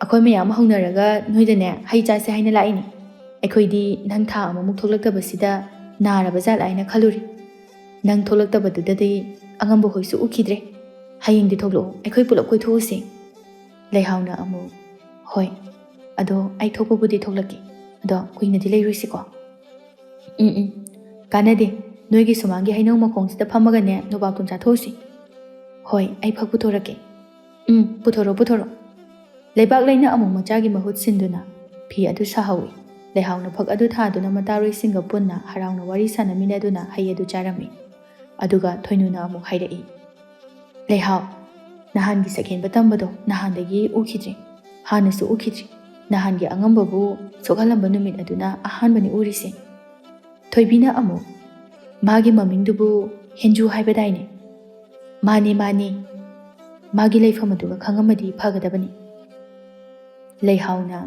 ꯑꯩꯈꯣꯏ ꯃꯌꯥꯝ ꯍꯧꯅꯔꯒ ꯅꯣꯏꯗꯅꯦ ꯍꯩ ꯆꯥꯁꯦ ꯍꯥꯏꯅ ꯂꯥꯛꯏꯅꯤ꯫ ꯑꯩꯈꯣꯏꯗꯤ ꯅꯪ ꯊꯥ ꯑꯃꯃꯨꯛ ꯊꯣꯛꯂꯛꯇꯕꯁꯤꯗ ꯅꯥꯔꯕ ꯖꯥꯠꯂ ꯍꯥꯏꯅ ꯈꯜꯂꯨꯔꯦ꯫ ꯅꯪ ꯊꯣꯛꯂꯛꯇꯕꯗꯨꯗꯗꯤ ꯑꯉꯝꯕ ꯍꯣꯏꯁꯨ ꯎꯈꯤꯗ꯭ꯔꯦ꯫ "ꯍꯌꯦꯡꯗꯤ ꯊꯣꯛꯂꯛꯑꯣ, ꯑꯩꯈꯣꯏ ꯄꯨꯂꯞ ꯀꯣꯏꯊꯣꯛꯎꯁꯦ꯫" ꯂꯩꯍꯥꯎꯅ ꯑꯃꯨꯛ, "ꯍꯣꯏ, ꯑꯗꯣ ꯑꯩ ꯊꯣꯛꯄꯕꯨꯗꯤ ꯊꯣꯛꯂꯛꯀꯦ, ꯑꯗꯣ ꯀꯨꯏꯅꯗꯤ ꯂꯩꯔꯣꯏꯁꯤꯀꯣ?" "ꯎꯝ ꯎꯝ, ꯀꯥꯟꯅꯗꯦ, ꯅꯣꯏꯒꯤ ꯁꯨꯃꯥꯡꯒꯤ ꯍꯩꯅꯧ ꯃꯈꯣꯡꯁꯤꯗ ꯐꯝꯃꯒꯅꯦ ꯅꯣꯕꯥꯞꯇꯣꯟ ꯆꯥꯊꯣꯛꯎꯁꯤ꯫" "ꯍꯣꯏ, ꯑꯩ ꯐꯛ ꯄꯨꯊꯣꯔꯛꯀꯦ꯫" "ꯎꯝ, ꯄꯨꯊꯣꯔꯛꯑꯣ, ꯄꯨꯊꯣꯔꯛꯑꯣ꯫" ꯂꯩꯕꯥꯛ ꯂꯩꯅ ꯑꯃꯨꯛ ꯃꯆꯥꯒꯤ ꯃꯍꯨꯠ ꯁꯤꯟꯗꯨꯅ ꯐꯤ ꯑꯗꯨ ꯁꯥꯍꯧꯏ꯫ ꯂꯩꯍꯥꯎꯅ ꯐꯛ ꯑꯗꯨ ꯊꯥꯗꯨꯅ ꯃꯇꯥꯔꯣꯏꯁꯤꯡꯒ ꯄꯨꯟꯅ ꯍꯔꯥꯎꯅ ꯋꯥꯔꯤ ꯁꯥꯟꯅꯃꯤꯟꯅꯗꯨꯅ ꯍꯩ ꯑꯗꯨ ꯆꯥꯔꯝꯃꯤ꯫ ꯑꯗꯨꯒ ꯊꯣꯏꯅꯨꯅ ꯑꯃꯨꯛ ꯍꯥꯏꯔꯛꯏ, "ꯂꯩꯍꯥꯎ, ꯅꯍꯥꯟꯒꯤ ꯁꯛꯍꯦꯟꯕ ꯇꯝꯕꯗꯣ ꯅꯍꯥꯟꯗꯒꯤ ꯎꯈꯤꯗ꯭ꯔꯦ, ꯍꯥꯟꯅꯁꯨ ꯎꯈꯤꯗ꯭ꯔꯦ꯫ ꯅꯍꯥꯟꯒꯤ ꯑꯉꯝꯕꯕꯨ ꯁꯣꯛꯍꯜꯂꯝꯕ ꯅꯨꯃꯤꯠ ꯑꯗꯨꯅ ꯑꯍꯥꯟꯕꯅꯤ ꯎꯔꯤꯁꯦ꯫" ꯊꯣꯏꯕꯤꯅ ꯑꯃꯨꯛ, "ꯃꯥꯒꯤ ꯃꯃꯤꯡꯗꯨꯕꯨ ꯍꯦꯟꯖꯨ ꯍꯥꯏꯕꯗꯥꯏꯅꯦ?" "ꯃꯥꯅꯤ, ꯃꯥꯅꯤ꯫ ꯃꯥꯒꯤ ꯂꯩꯐꯝ ꯑꯗꯨꯒ ꯈꯪꯉꯝꯃꯗꯤ ꯐꯒꯗꯕꯅꯤ꯫" ꯂꯩꯍꯥꯎꯅ,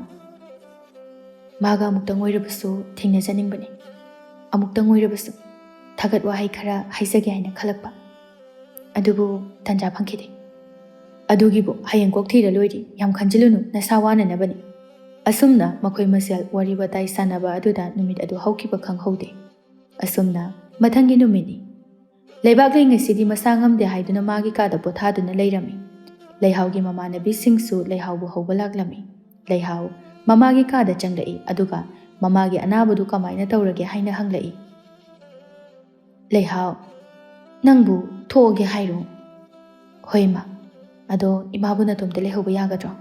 "ꯃꯥꯒ ꯑꯃꯨꯛꯇꯪ ꯑꯣꯏꯔꯕꯁꯨ ꯊꯦꯡꯅꯖꯅꯤꯡꯕꯅꯤ꯫ ꯑꯃꯨꯛꯇꯪ ꯑꯣꯏꯔꯕꯁꯨ ꯊꯥꯒꯠ ꯋꯥꯍꯩ ꯈꯔ ꯍꯥꯏꯖꯒꯦ ꯍꯥꯏꯅ ꯈꯜꯂꯛꯄ꯫ ꯑꯗꯨꯕꯨ ꯇꯥꯟꯖꯥ ꯐꯪꯈꯤꯗꯦ꯫" "ꯑꯗꯨꯒꯤꯕꯨ ꯍꯌꯦꯡ ꯀꯣꯛ ꯊꯤꯔ ꯂꯣꯏꯔꯦ, ꯌꯥꯝ ꯈꯟꯖꯤꯜꯂꯨꯅꯨ, ꯅꯁꯥ ꯋꯥꯅꯅꯕꯅꯤ꯫" ꯑꯁꯨꯝꯅ ꯃꯈꯣꯏ ꯃꯁꯦꯜ ꯋꯥꯔꯤ ꯋꯥꯇꯥꯏ ꯁꯥꯟꯅꯕ ꯑꯗꯨꯗ ꯅꯨꯃꯤꯠ ꯑꯗꯨ ꯍꯧꯈꯤꯕ ꯈꯪꯍꯧꯗꯦ꯫ ꯑꯁꯨꯝꯅ ꯃꯊꯪꯒꯤ ꯅꯨꯃꯤꯠꯅꯤ꯫ ꯂꯩꯕꯥꯛꯂꯩ ꯉꯁꯤꯗꯤ ꯃꯁꯥ ꯉꯝꯗꯦ ꯍꯥꯏꯗꯨꯅ ꯃꯥꯒꯤ ꯀꯥꯗ ꯄꯣꯊꯥꯗꯨꯅ ꯂꯩꯔꯝꯃꯤ꯫ ꯂꯩꯍꯥꯎꯒꯤ ꯃꯃꯥꯟꯅꯕꯤꯁꯤꯡꯁꯨ ꯂꯩꯍꯥꯎꯕꯨ ꯍꯧꯕ ꯂꯥꯛꯂꯝꯃꯤ꯫ ꯂꯩꯍꯥꯎ ꯃꯃꯥꯒꯤ ꯀꯥꯗ ꯆꯪꯂꯛꯏ, ꯑꯗꯨꯒ ꯃꯃꯥꯒꯤ ꯑꯅꯥꯕꯗꯨ ꯀꯃꯥꯏꯅ ꯇꯧꯔꯒꯦ ꯍꯥꯏꯅ ꯍꯪꯂꯛꯏ꯫ ꯂꯩꯍꯥꯎ, "ꯅꯪꯕꯨ ꯊꯣꯛꯑꯒꯦ ꯍꯥꯏꯔꯣ?" "ꯍꯣꯏ ꯏꯃꯥ, ꯑꯗꯣ ꯏꯃꯥꯕꯨ ꯅꯇꯣꯝꯇ ꯂꯩꯍꯧꯕ ꯌꯥꯒꯗ꯭ꯔꯣ?"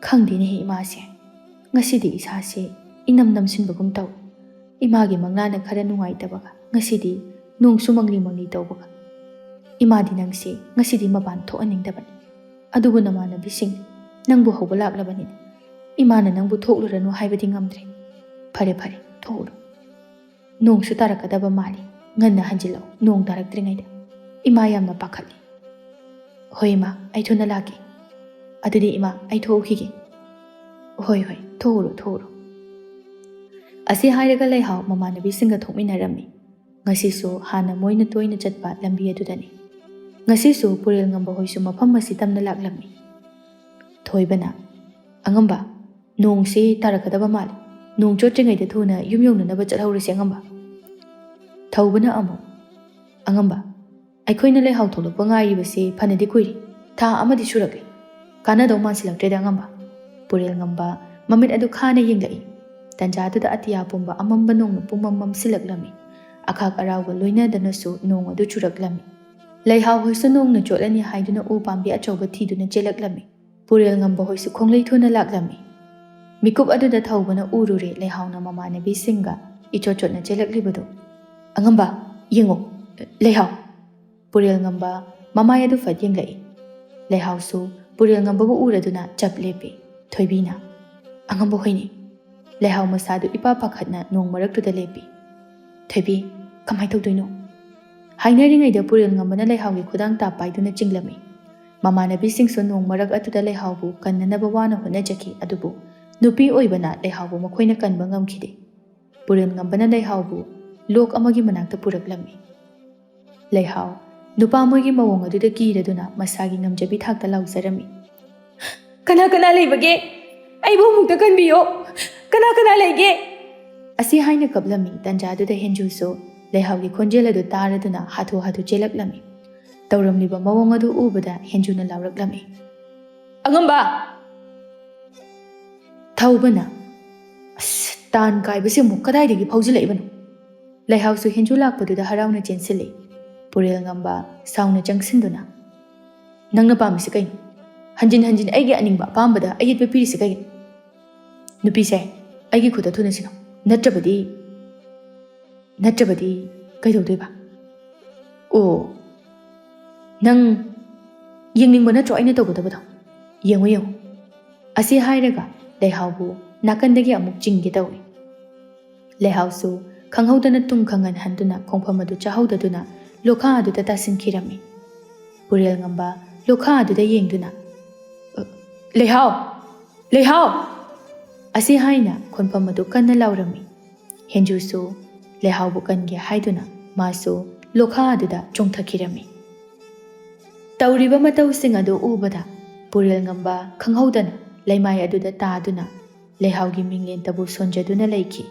"ꯈꯪꯗꯦꯅꯦꯍꯦ ꯏꯃꯥꯁꯦ, ꯉꯁꯤꯗꯤ ꯏꯁꯥꯁꯦ ꯏꯅꯝ ꯅꯝꯁꯤꯟꯕꯒꯨꯝ ꯇꯧ꯫ ꯏꯃꯥꯒꯤ ꯃꯪꯂꯥꯅ ꯈꯔ ꯅꯨꯡꯉꯥꯏꯇꯕꯒ, ꯉꯁꯤꯗꯤ ꯅꯣꯡꯁꯨ ꯃꯪꯂꯤ ꯃꯪꯂꯤ ꯇꯧꯕꯒ꯫ ꯏꯃꯥꯗꯤ ꯅꯪꯁꯦ ꯉꯁꯤꯗꯤ ꯃꯄꯥꯟ ꯊꯣꯛꯍꯟꯅꯤꯡꯗꯕꯅꯤ꯫ ꯑꯗꯨꯕꯨ ꯅꯃꯥꯟꯅꯕꯤꯁꯤꯡ ꯅꯪꯕꯨ ꯍꯧꯕ ꯂꯥꯛꯂꯕꯅꯤꯅ, ꯏꯃꯥꯅ ꯅꯪꯕꯨ ꯊꯣꯛꯂꯨꯔꯅꯨ ꯍꯥꯏꯕꯗꯤ ꯉꯝꯗ꯭ꯔꯦ꯫ ꯐꯔꯦ ꯐꯔꯦ, ꯊꯣꯛꯎꯔꯣ꯫ ꯅꯣꯡꯁꯨ ꯇꯥꯔꯛꯀꯗꯕ ꯃꯥꯜꯂꯤ, ꯉꯟꯅ ꯍꯟꯖꯤꯜꯂꯛꯎ, ꯅꯣꯡ ꯇꯥꯔꯛꯇ꯭ꯔꯤꯉꯩꯗ꯫ ꯏꯃꯥ ꯌꯥꯝꯅ ꯄꯥꯈꯠꯂꯤ꯫" "ꯍꯣꯏ ꯏꯃꯥ, ꯑꯩ ꯊꯨꯅ ꯂꯥꯛꯀꯦ꯫ ꯑꯗꯨꯗꯤ ꯏꯃꯥ, ꯑꯩ ꯊꯣꯛꯎꯈꯤꯒꯦ꯫" "ꯍꯣꯏ ꯍꯣꯏ, ꯊꯣꯛꯎꯔꯣ, ꯊꯣꯛꯎꯔꯣ꯫" ꯑꯁꯤ ꯍꯥꯏꯔꯒ ꯂꯩꯍꯥꯎ ꯃꯃꯥꯟꯅꯕꯤꯁꯤꯡꯒ ꯊꯣꯛꯃꯤꯟꯅꯔꯝꯃꯤ꯫ ꯉꯁꯤꯁꯨ ꯍꯥꯟꯅ ꯃꯣꯏꯅ ꯇꯣꯏꯅ ꯆꯠꯄ ꯂꯝꯕꯤ ꯑꯗꯨꯗꯅꯤ꯫ ꯉꯁꯤꯁꯨ ꯄꯨꯔꯦꯜ ꯉꯝꯕ ꯍꯣꯏꯁꯨ ꯃꯐꯝ ꯑꯁꯤ ꯇꯝꯅ ꯂꯥꯛꯂꯝꯃꯤ꯫ ꯊꯣꯏꯕꯅ, "ꯑꯉꯝꯕ, ꯅꯣꯡꯁꯤ ꯇꯥꯔꯛꯀꯗꯕ ꯃꯥꯜꯂꯤ꯫ ꯅꯣꯡ ꯆꯣꯠꯇ꯭ꯔꯤꯉꯩꯗ ꯊꯨꯅ ꯌꯨꯝ ꯌꯧꯅꯅꯕ ꯆꯠꯍꯧꯔꯁꯤ ꯑꯉꯝꯕ꯫" ꯊꯧꯕꯅ ꯑꯃꯨꯛ, "ꯑꯉꯝꯕ, "ꯑꯩꯈꯣꯏꯅ ꯂꯩꯍꯥꯎ ꯊꯣꯛꯂꯛꯄ ꯉꯥꯏꯔꯤꯕꯁꯤ ꯐꯅꯗꯤ ꯀꯨꯏꯔꯦ꯫ ꯊꯥ ꯑꯃꯗꯤ ꯁꯨꯔꯛꯂꯦ꯫ ꯀꯥꯟꯅꯗꯧ ꯃꯥꯟꯁꯤꯜꯂꯛꯇ꯭ꯔꯦꯗ, ꯑꯉꯝꯕ꯫" ꯄꯨꯔꯦꯜ ꯉꯝꯕ ꯃꯃꯤꯠ ꯑꯗꯨ ꯈꯥꯅ ꯌꯦꯡꯂꯛꯏ꯫ ꯇꯟꯖꯥꯗꯨꯗ ꯑꯇꯤꯌꯥ ꯄꯨꯝꯕ ꯑꯃꯝꯕ ꯅꯣꯡꯅ ꯄꯨꯝꯃꯝ ꯃꯝꯁꯤꯜꯂꯛꯂꯝꯃꯤ꯫ ꯑꯈꯥꯛ ꯑꯔꯥꯎꯒ ꯂꯣꯏꯅꯗꯅꯁꯨ ꯅꯣꯡ ꯑꯗꯨ ꯆꯨꯔꯛꯂꯝꯃꯤ꯫ ꯂꯩꯍꯥꯎ ꯍꯣꯏꯁꯨ ꯅꯣꯡꯅ ꯆꯣꯠꯂꯅꯤ ꯍꯥꯏꯗꯨꯅ ꯎ ꯄꯥꯝꯕꯤ ꯑꯆꯧꯕ ꯊꯤꯗꯨꯅ ꯆꯦꯜꯂꯛꯂꯝꯃꯤ꯫ ꯄꯨꯔꯦꯜ ꯉꯝꯕ ꯍꯣꯏꯁꯨ ꯈꯣꯡꯂꯩ ꯊꯨꯅ ꯂꯥꯛꯂꯝꯃꯤ꯫ ꯃꯤꯀꯨꯞ ꯑꯗꯨꯗ ꯊꯧꯕꯅ ꯎꯔꯨꯔꯦ ꯂꯩꯍꯥꯎꯅ ꯃꯃꯥꯟꯅꯕꯤꯁꯤꯡꯒ ꯏꯆꯣꯠ ꯆꯣꯠꯅ ꯆꯦꯜꯂꯛꯂꯤꯕꯗꯨ꯫ "ꯑꯉꯝꯕ, ꯌꯦꯡꯉꯣ, ꯂꯩꯍꯥꯎ!" ꯄꯨꯔꯦꯜ ꯉꯝꯕ ꯃꯃꯥꯏ ꯑꯗꯨ ꯐꯠ ꯌꯦꯡꯂꯛꯏ꯫ ꯂꯩꯍꯥꯎꯁꯨ ꯄꯨꯔꯦꯜ ꯉꯝꯕꯕꯨ ꯎꯔꯗꯨꯅ ꯆꯞ ꯂꯦꯞꯄꯤ꯫ ꯊꯣꯏꯕꯤꯅ, "ꯑꯉꯝꯕ ꯍꯣꯏꯅꯤ!" ꯂꯩꯍꯥꯎ ꯃꯁꯥꯗꯨ ꯏꯄꯥ ꯄꯥꯈꯠꯅ ꯅꯣꯡ ꯃꯔꯛꯇꯨꯗ ꯂꯦꯞꯄꯤ꯫ "ꯊꯣꯏꯕꯤ, ꯀꯃꯥꯏ ꯇꯧꯗꯣꯏꯅꯣ?" ꯍꯥꯏꯅꯔꯤꯉꯩꯗ ꯄꯨꯔꯦꯜ ꯉꯝꯕꯅ ꯂꯩꯍꯥꯎꯒꯤ ꯈꯨꯗꯥꯡ ꯇꯥꯞ ꯄꯥꯏꯗꯨꯅ ꯆꯤꯡꯂꯝꯃꯤ꯫ ꯃꯃꯥꯟꯅꯕꯤꯁꯤꯡꯁꯨ ꯅꯣꯡ ꯃꯔꯛ ꯑꯗꯨꯗ ꯂꯩꯍꯥꯎꯕꯨ ꯀꯟꯅꯅꯕ ꯋꯥꯅ ꯍꯣꯠꯅꯖꯈꯤ, ꯑꯗꯨꯕꯨ ꯅꯨꯄꯤ ꯑꯣꯏꯕꯅ ꯂꯩꯍꯥꯎꯕꯨ ꯃꯈꯣꯏꯅ ꯀꯟꯕ ꯉꯝꯈꯤꯗꯦ꯫ ꯄꯨꯔꯦꯜ ꯉꯝꯕꯅ ꯂꯩꯍꯥꯎꯕꯨ ꯂꯣꯛ ꯑꯃꯒꯤ ꯃꯅꯥꯛꯇ ꯄꯨꯔꯛꯂꯝꯃꯤ꯫ ꯂꯩꯍꯥꯎ, ꯅꯨꯄꯥ ꯃꯣꯏꯒꯤ ꯃꯑꯣꯡ ꯑꯗꯨꯗ ꯀꯤꯔꯗꯨꯅ ꯃꯁꯥꯒꯤ ꯉꯝꯖꯕꯤ ꯊꯥꯛꯇ ꯂꯥꯎꯖꯔꯝꯃꯤ꯫ "ꯀꯅꯥ ꯀꯅꯥ ꯂꯩꯕꯒꯦ? ꯑꯩꯕꯨ ꯑꯃꯨꯛꯇ ꯀꯟꯕꯤꯌꯣ꯫ ꯀꯅꯥ ꯀꯅꯥ ꯂꯩꯒꯦ?" ꯑꯁꯤ ꯍꯥꯏꯅ ꯀꯞꯂꯝꯃꯤ꯫ ꯇꯟꯖꯥꯗꯨꯗ ꯍꯦꯟꯖꯨꯁꯨ ꯂꯩꯍꯥꯎꯒꯤ ꯈꯣꯟꯖꯦꯜ ꯑꯗꯨ ꯇꯥꯔꯗꯨꯅ ꯍꯥꯊꯨ ꯍꯥꯊꯨ ꯆꯦꯜꯂꯛꯂꯝꯃꯤ꯫ ꯇꯧꯔꯝꯂꯤꯕ ꯃꯑꯣꯡ ꯑꯗꯨ ꯎꯕꯗ ꯍꯦꯟꯖꯨꯅ ꯂꯥꯎꯔꯛꯂꯝꯃꯤ꯫ "ꯑꯉꯝꯕ!" ꯊꯧꯕꯅ, "ꯑꯁ, ꯇꯥꯟ ꯀꯥꯏꯕꯁꯤ ꯑꯃꯨꯛ ꯀꯗꯥꯏꯗꯒꯤ ꯐꯥꯎꯖꯤꯜꯂꯛꯏꯕꯅꯣ?" ꯂꯩꯍꯥꯎꯁꯨ ꯍꯦꯟꯖꯨ ꯂꯥꯛꯄꯗꯨꯗ ꯍꯔꯥꯎꯅ ꯆꯦꯟꯁꯤꯜꯂꯤ꯫ ꯄꯨꯔꯦꯜ ꯉꯝꯕ ꯁꯥꯎꯅ ꯆꯪꯁꯤꯟꯗꯨꯅ, "ꯅꯪꯅ ꯄꯥꯝꯃꯤꯁꯤ ꯀꯩꯅꯣ? ꯍꯟꯖꯤꯟ ꯍꯟꯖꯤꯟ ꯑꯩꯒꯤ ꯑꯅꯤꯡꯕ ꯑꯄꯥꯝꯕꯗ ꯑꯌꯦꯠꯄ ꯄꯤꯔꯤꯁꯤ ꯀꯩꯒꯤꯅꯣ? ꯅꯨꯄꯤꯁꯦ, ꯑꯩꯒꯤ ꯈꯨꯠꯇ ꯊꯨꯅ ꯁꯤꯟꯅꯧ, ꯅꯠꯇ꯭ꯔꯕꯗꯤ, ꯅꯠꯇ꯭ꯔꯕꯗꯤ ꯀꯩꯗꯧꯗꯣꯏꯕ? ꯑꯣ, ꯅꯪ ꯌꯦꯡꯅꯤꯡꯕ ꯅꯠꯇ꯭ꯔꯣ ꯑꯩꯅ ꯇꯧꯒꯗꯕꯗꯣ? ꯌꯦꯡꯉꯨ, ꯌꯦꯡꯉꯨ꯫" ꯑꯁꯤ ꯍꯥꯏꯔꯒ ꯂꯩꯍꯥꯎꯕꯨ ꯅꯥꯀꯟꯗꯒꯤ ꯑꯃꯨꯛ ꯆꯤꯡꯒꯦ ꯇꯧꯏ꯫ ꯂꯩꯍꯥꯎꯁꯨ ꯈꯪꯍꯧꯗꯅ ꯇꯨꯡ ꯈꯪꯍꯟ ꯍꯟꯗꯨꯅ ꯈꯣꯡꯐꯝ ꯑꯗꯨ ꯆꯥꯍꯧꯗꯗꯨꯅ ꯂꯣꯈꯥ ꯑꯗꯨꯗ ꯇꯥꯁꯤꯟꯈꯤꯔꯝꯃꯤ꯫ ꯄꯨꯔꯦꯜ ꯉꯝꯕ ꯂꯣꯈꯥ ꯑꯗꯨꯗ ꯌꯦꯡꯗꯨꯅ, "ꯑ, ꯂꯩꯍꯥꯎ! ꯂꯩꯍꯥꯎ!" ꯑꯁꯤ ꯍꯥꯏꯅ ꯈꯣꯟꯐꯝ ꯑꯗꯨ ꯀꯟꯅ ꯂꯥꯎꯔꯝꯃꯤ꯫ ꯍꯦꯟꯖꯨꯁꯨ ꯂꯩꯍꯥꯎꯕꯨ ꯀꯟꯒꯦ ꯍꯥꯏꯗꯨꯅ ꯃꯥꯁꯨ ꯂꯣꯈꯥ ꯑꯗꯨꯗ ꯆꯣꯡꯊꯈꯤꯔꯝꯃꯤ꯫ ꯇꯧꯔꯤꯕ ꯃꯇꯧꯁꯤꯡ ꯑꯗꯨ ꯎꯕꯗ ꯄꯨꯔꯦꯜ ꯉꯝꯕ ꯈꯪꯍꯧꯗꯅ ꯂꯩꯃꯥꯏ ꯑꯗꯨꯗ ꯇꯥꯗꯨꯅ ꯂꯩꯍꯥꯎꯒꯤ ꯃꯤꯡꯂꯦꯟꯇꯕꯨ ꯁꯣꯟꯖꯗꯨꯅ ꯂꯩꯈꯤ꯫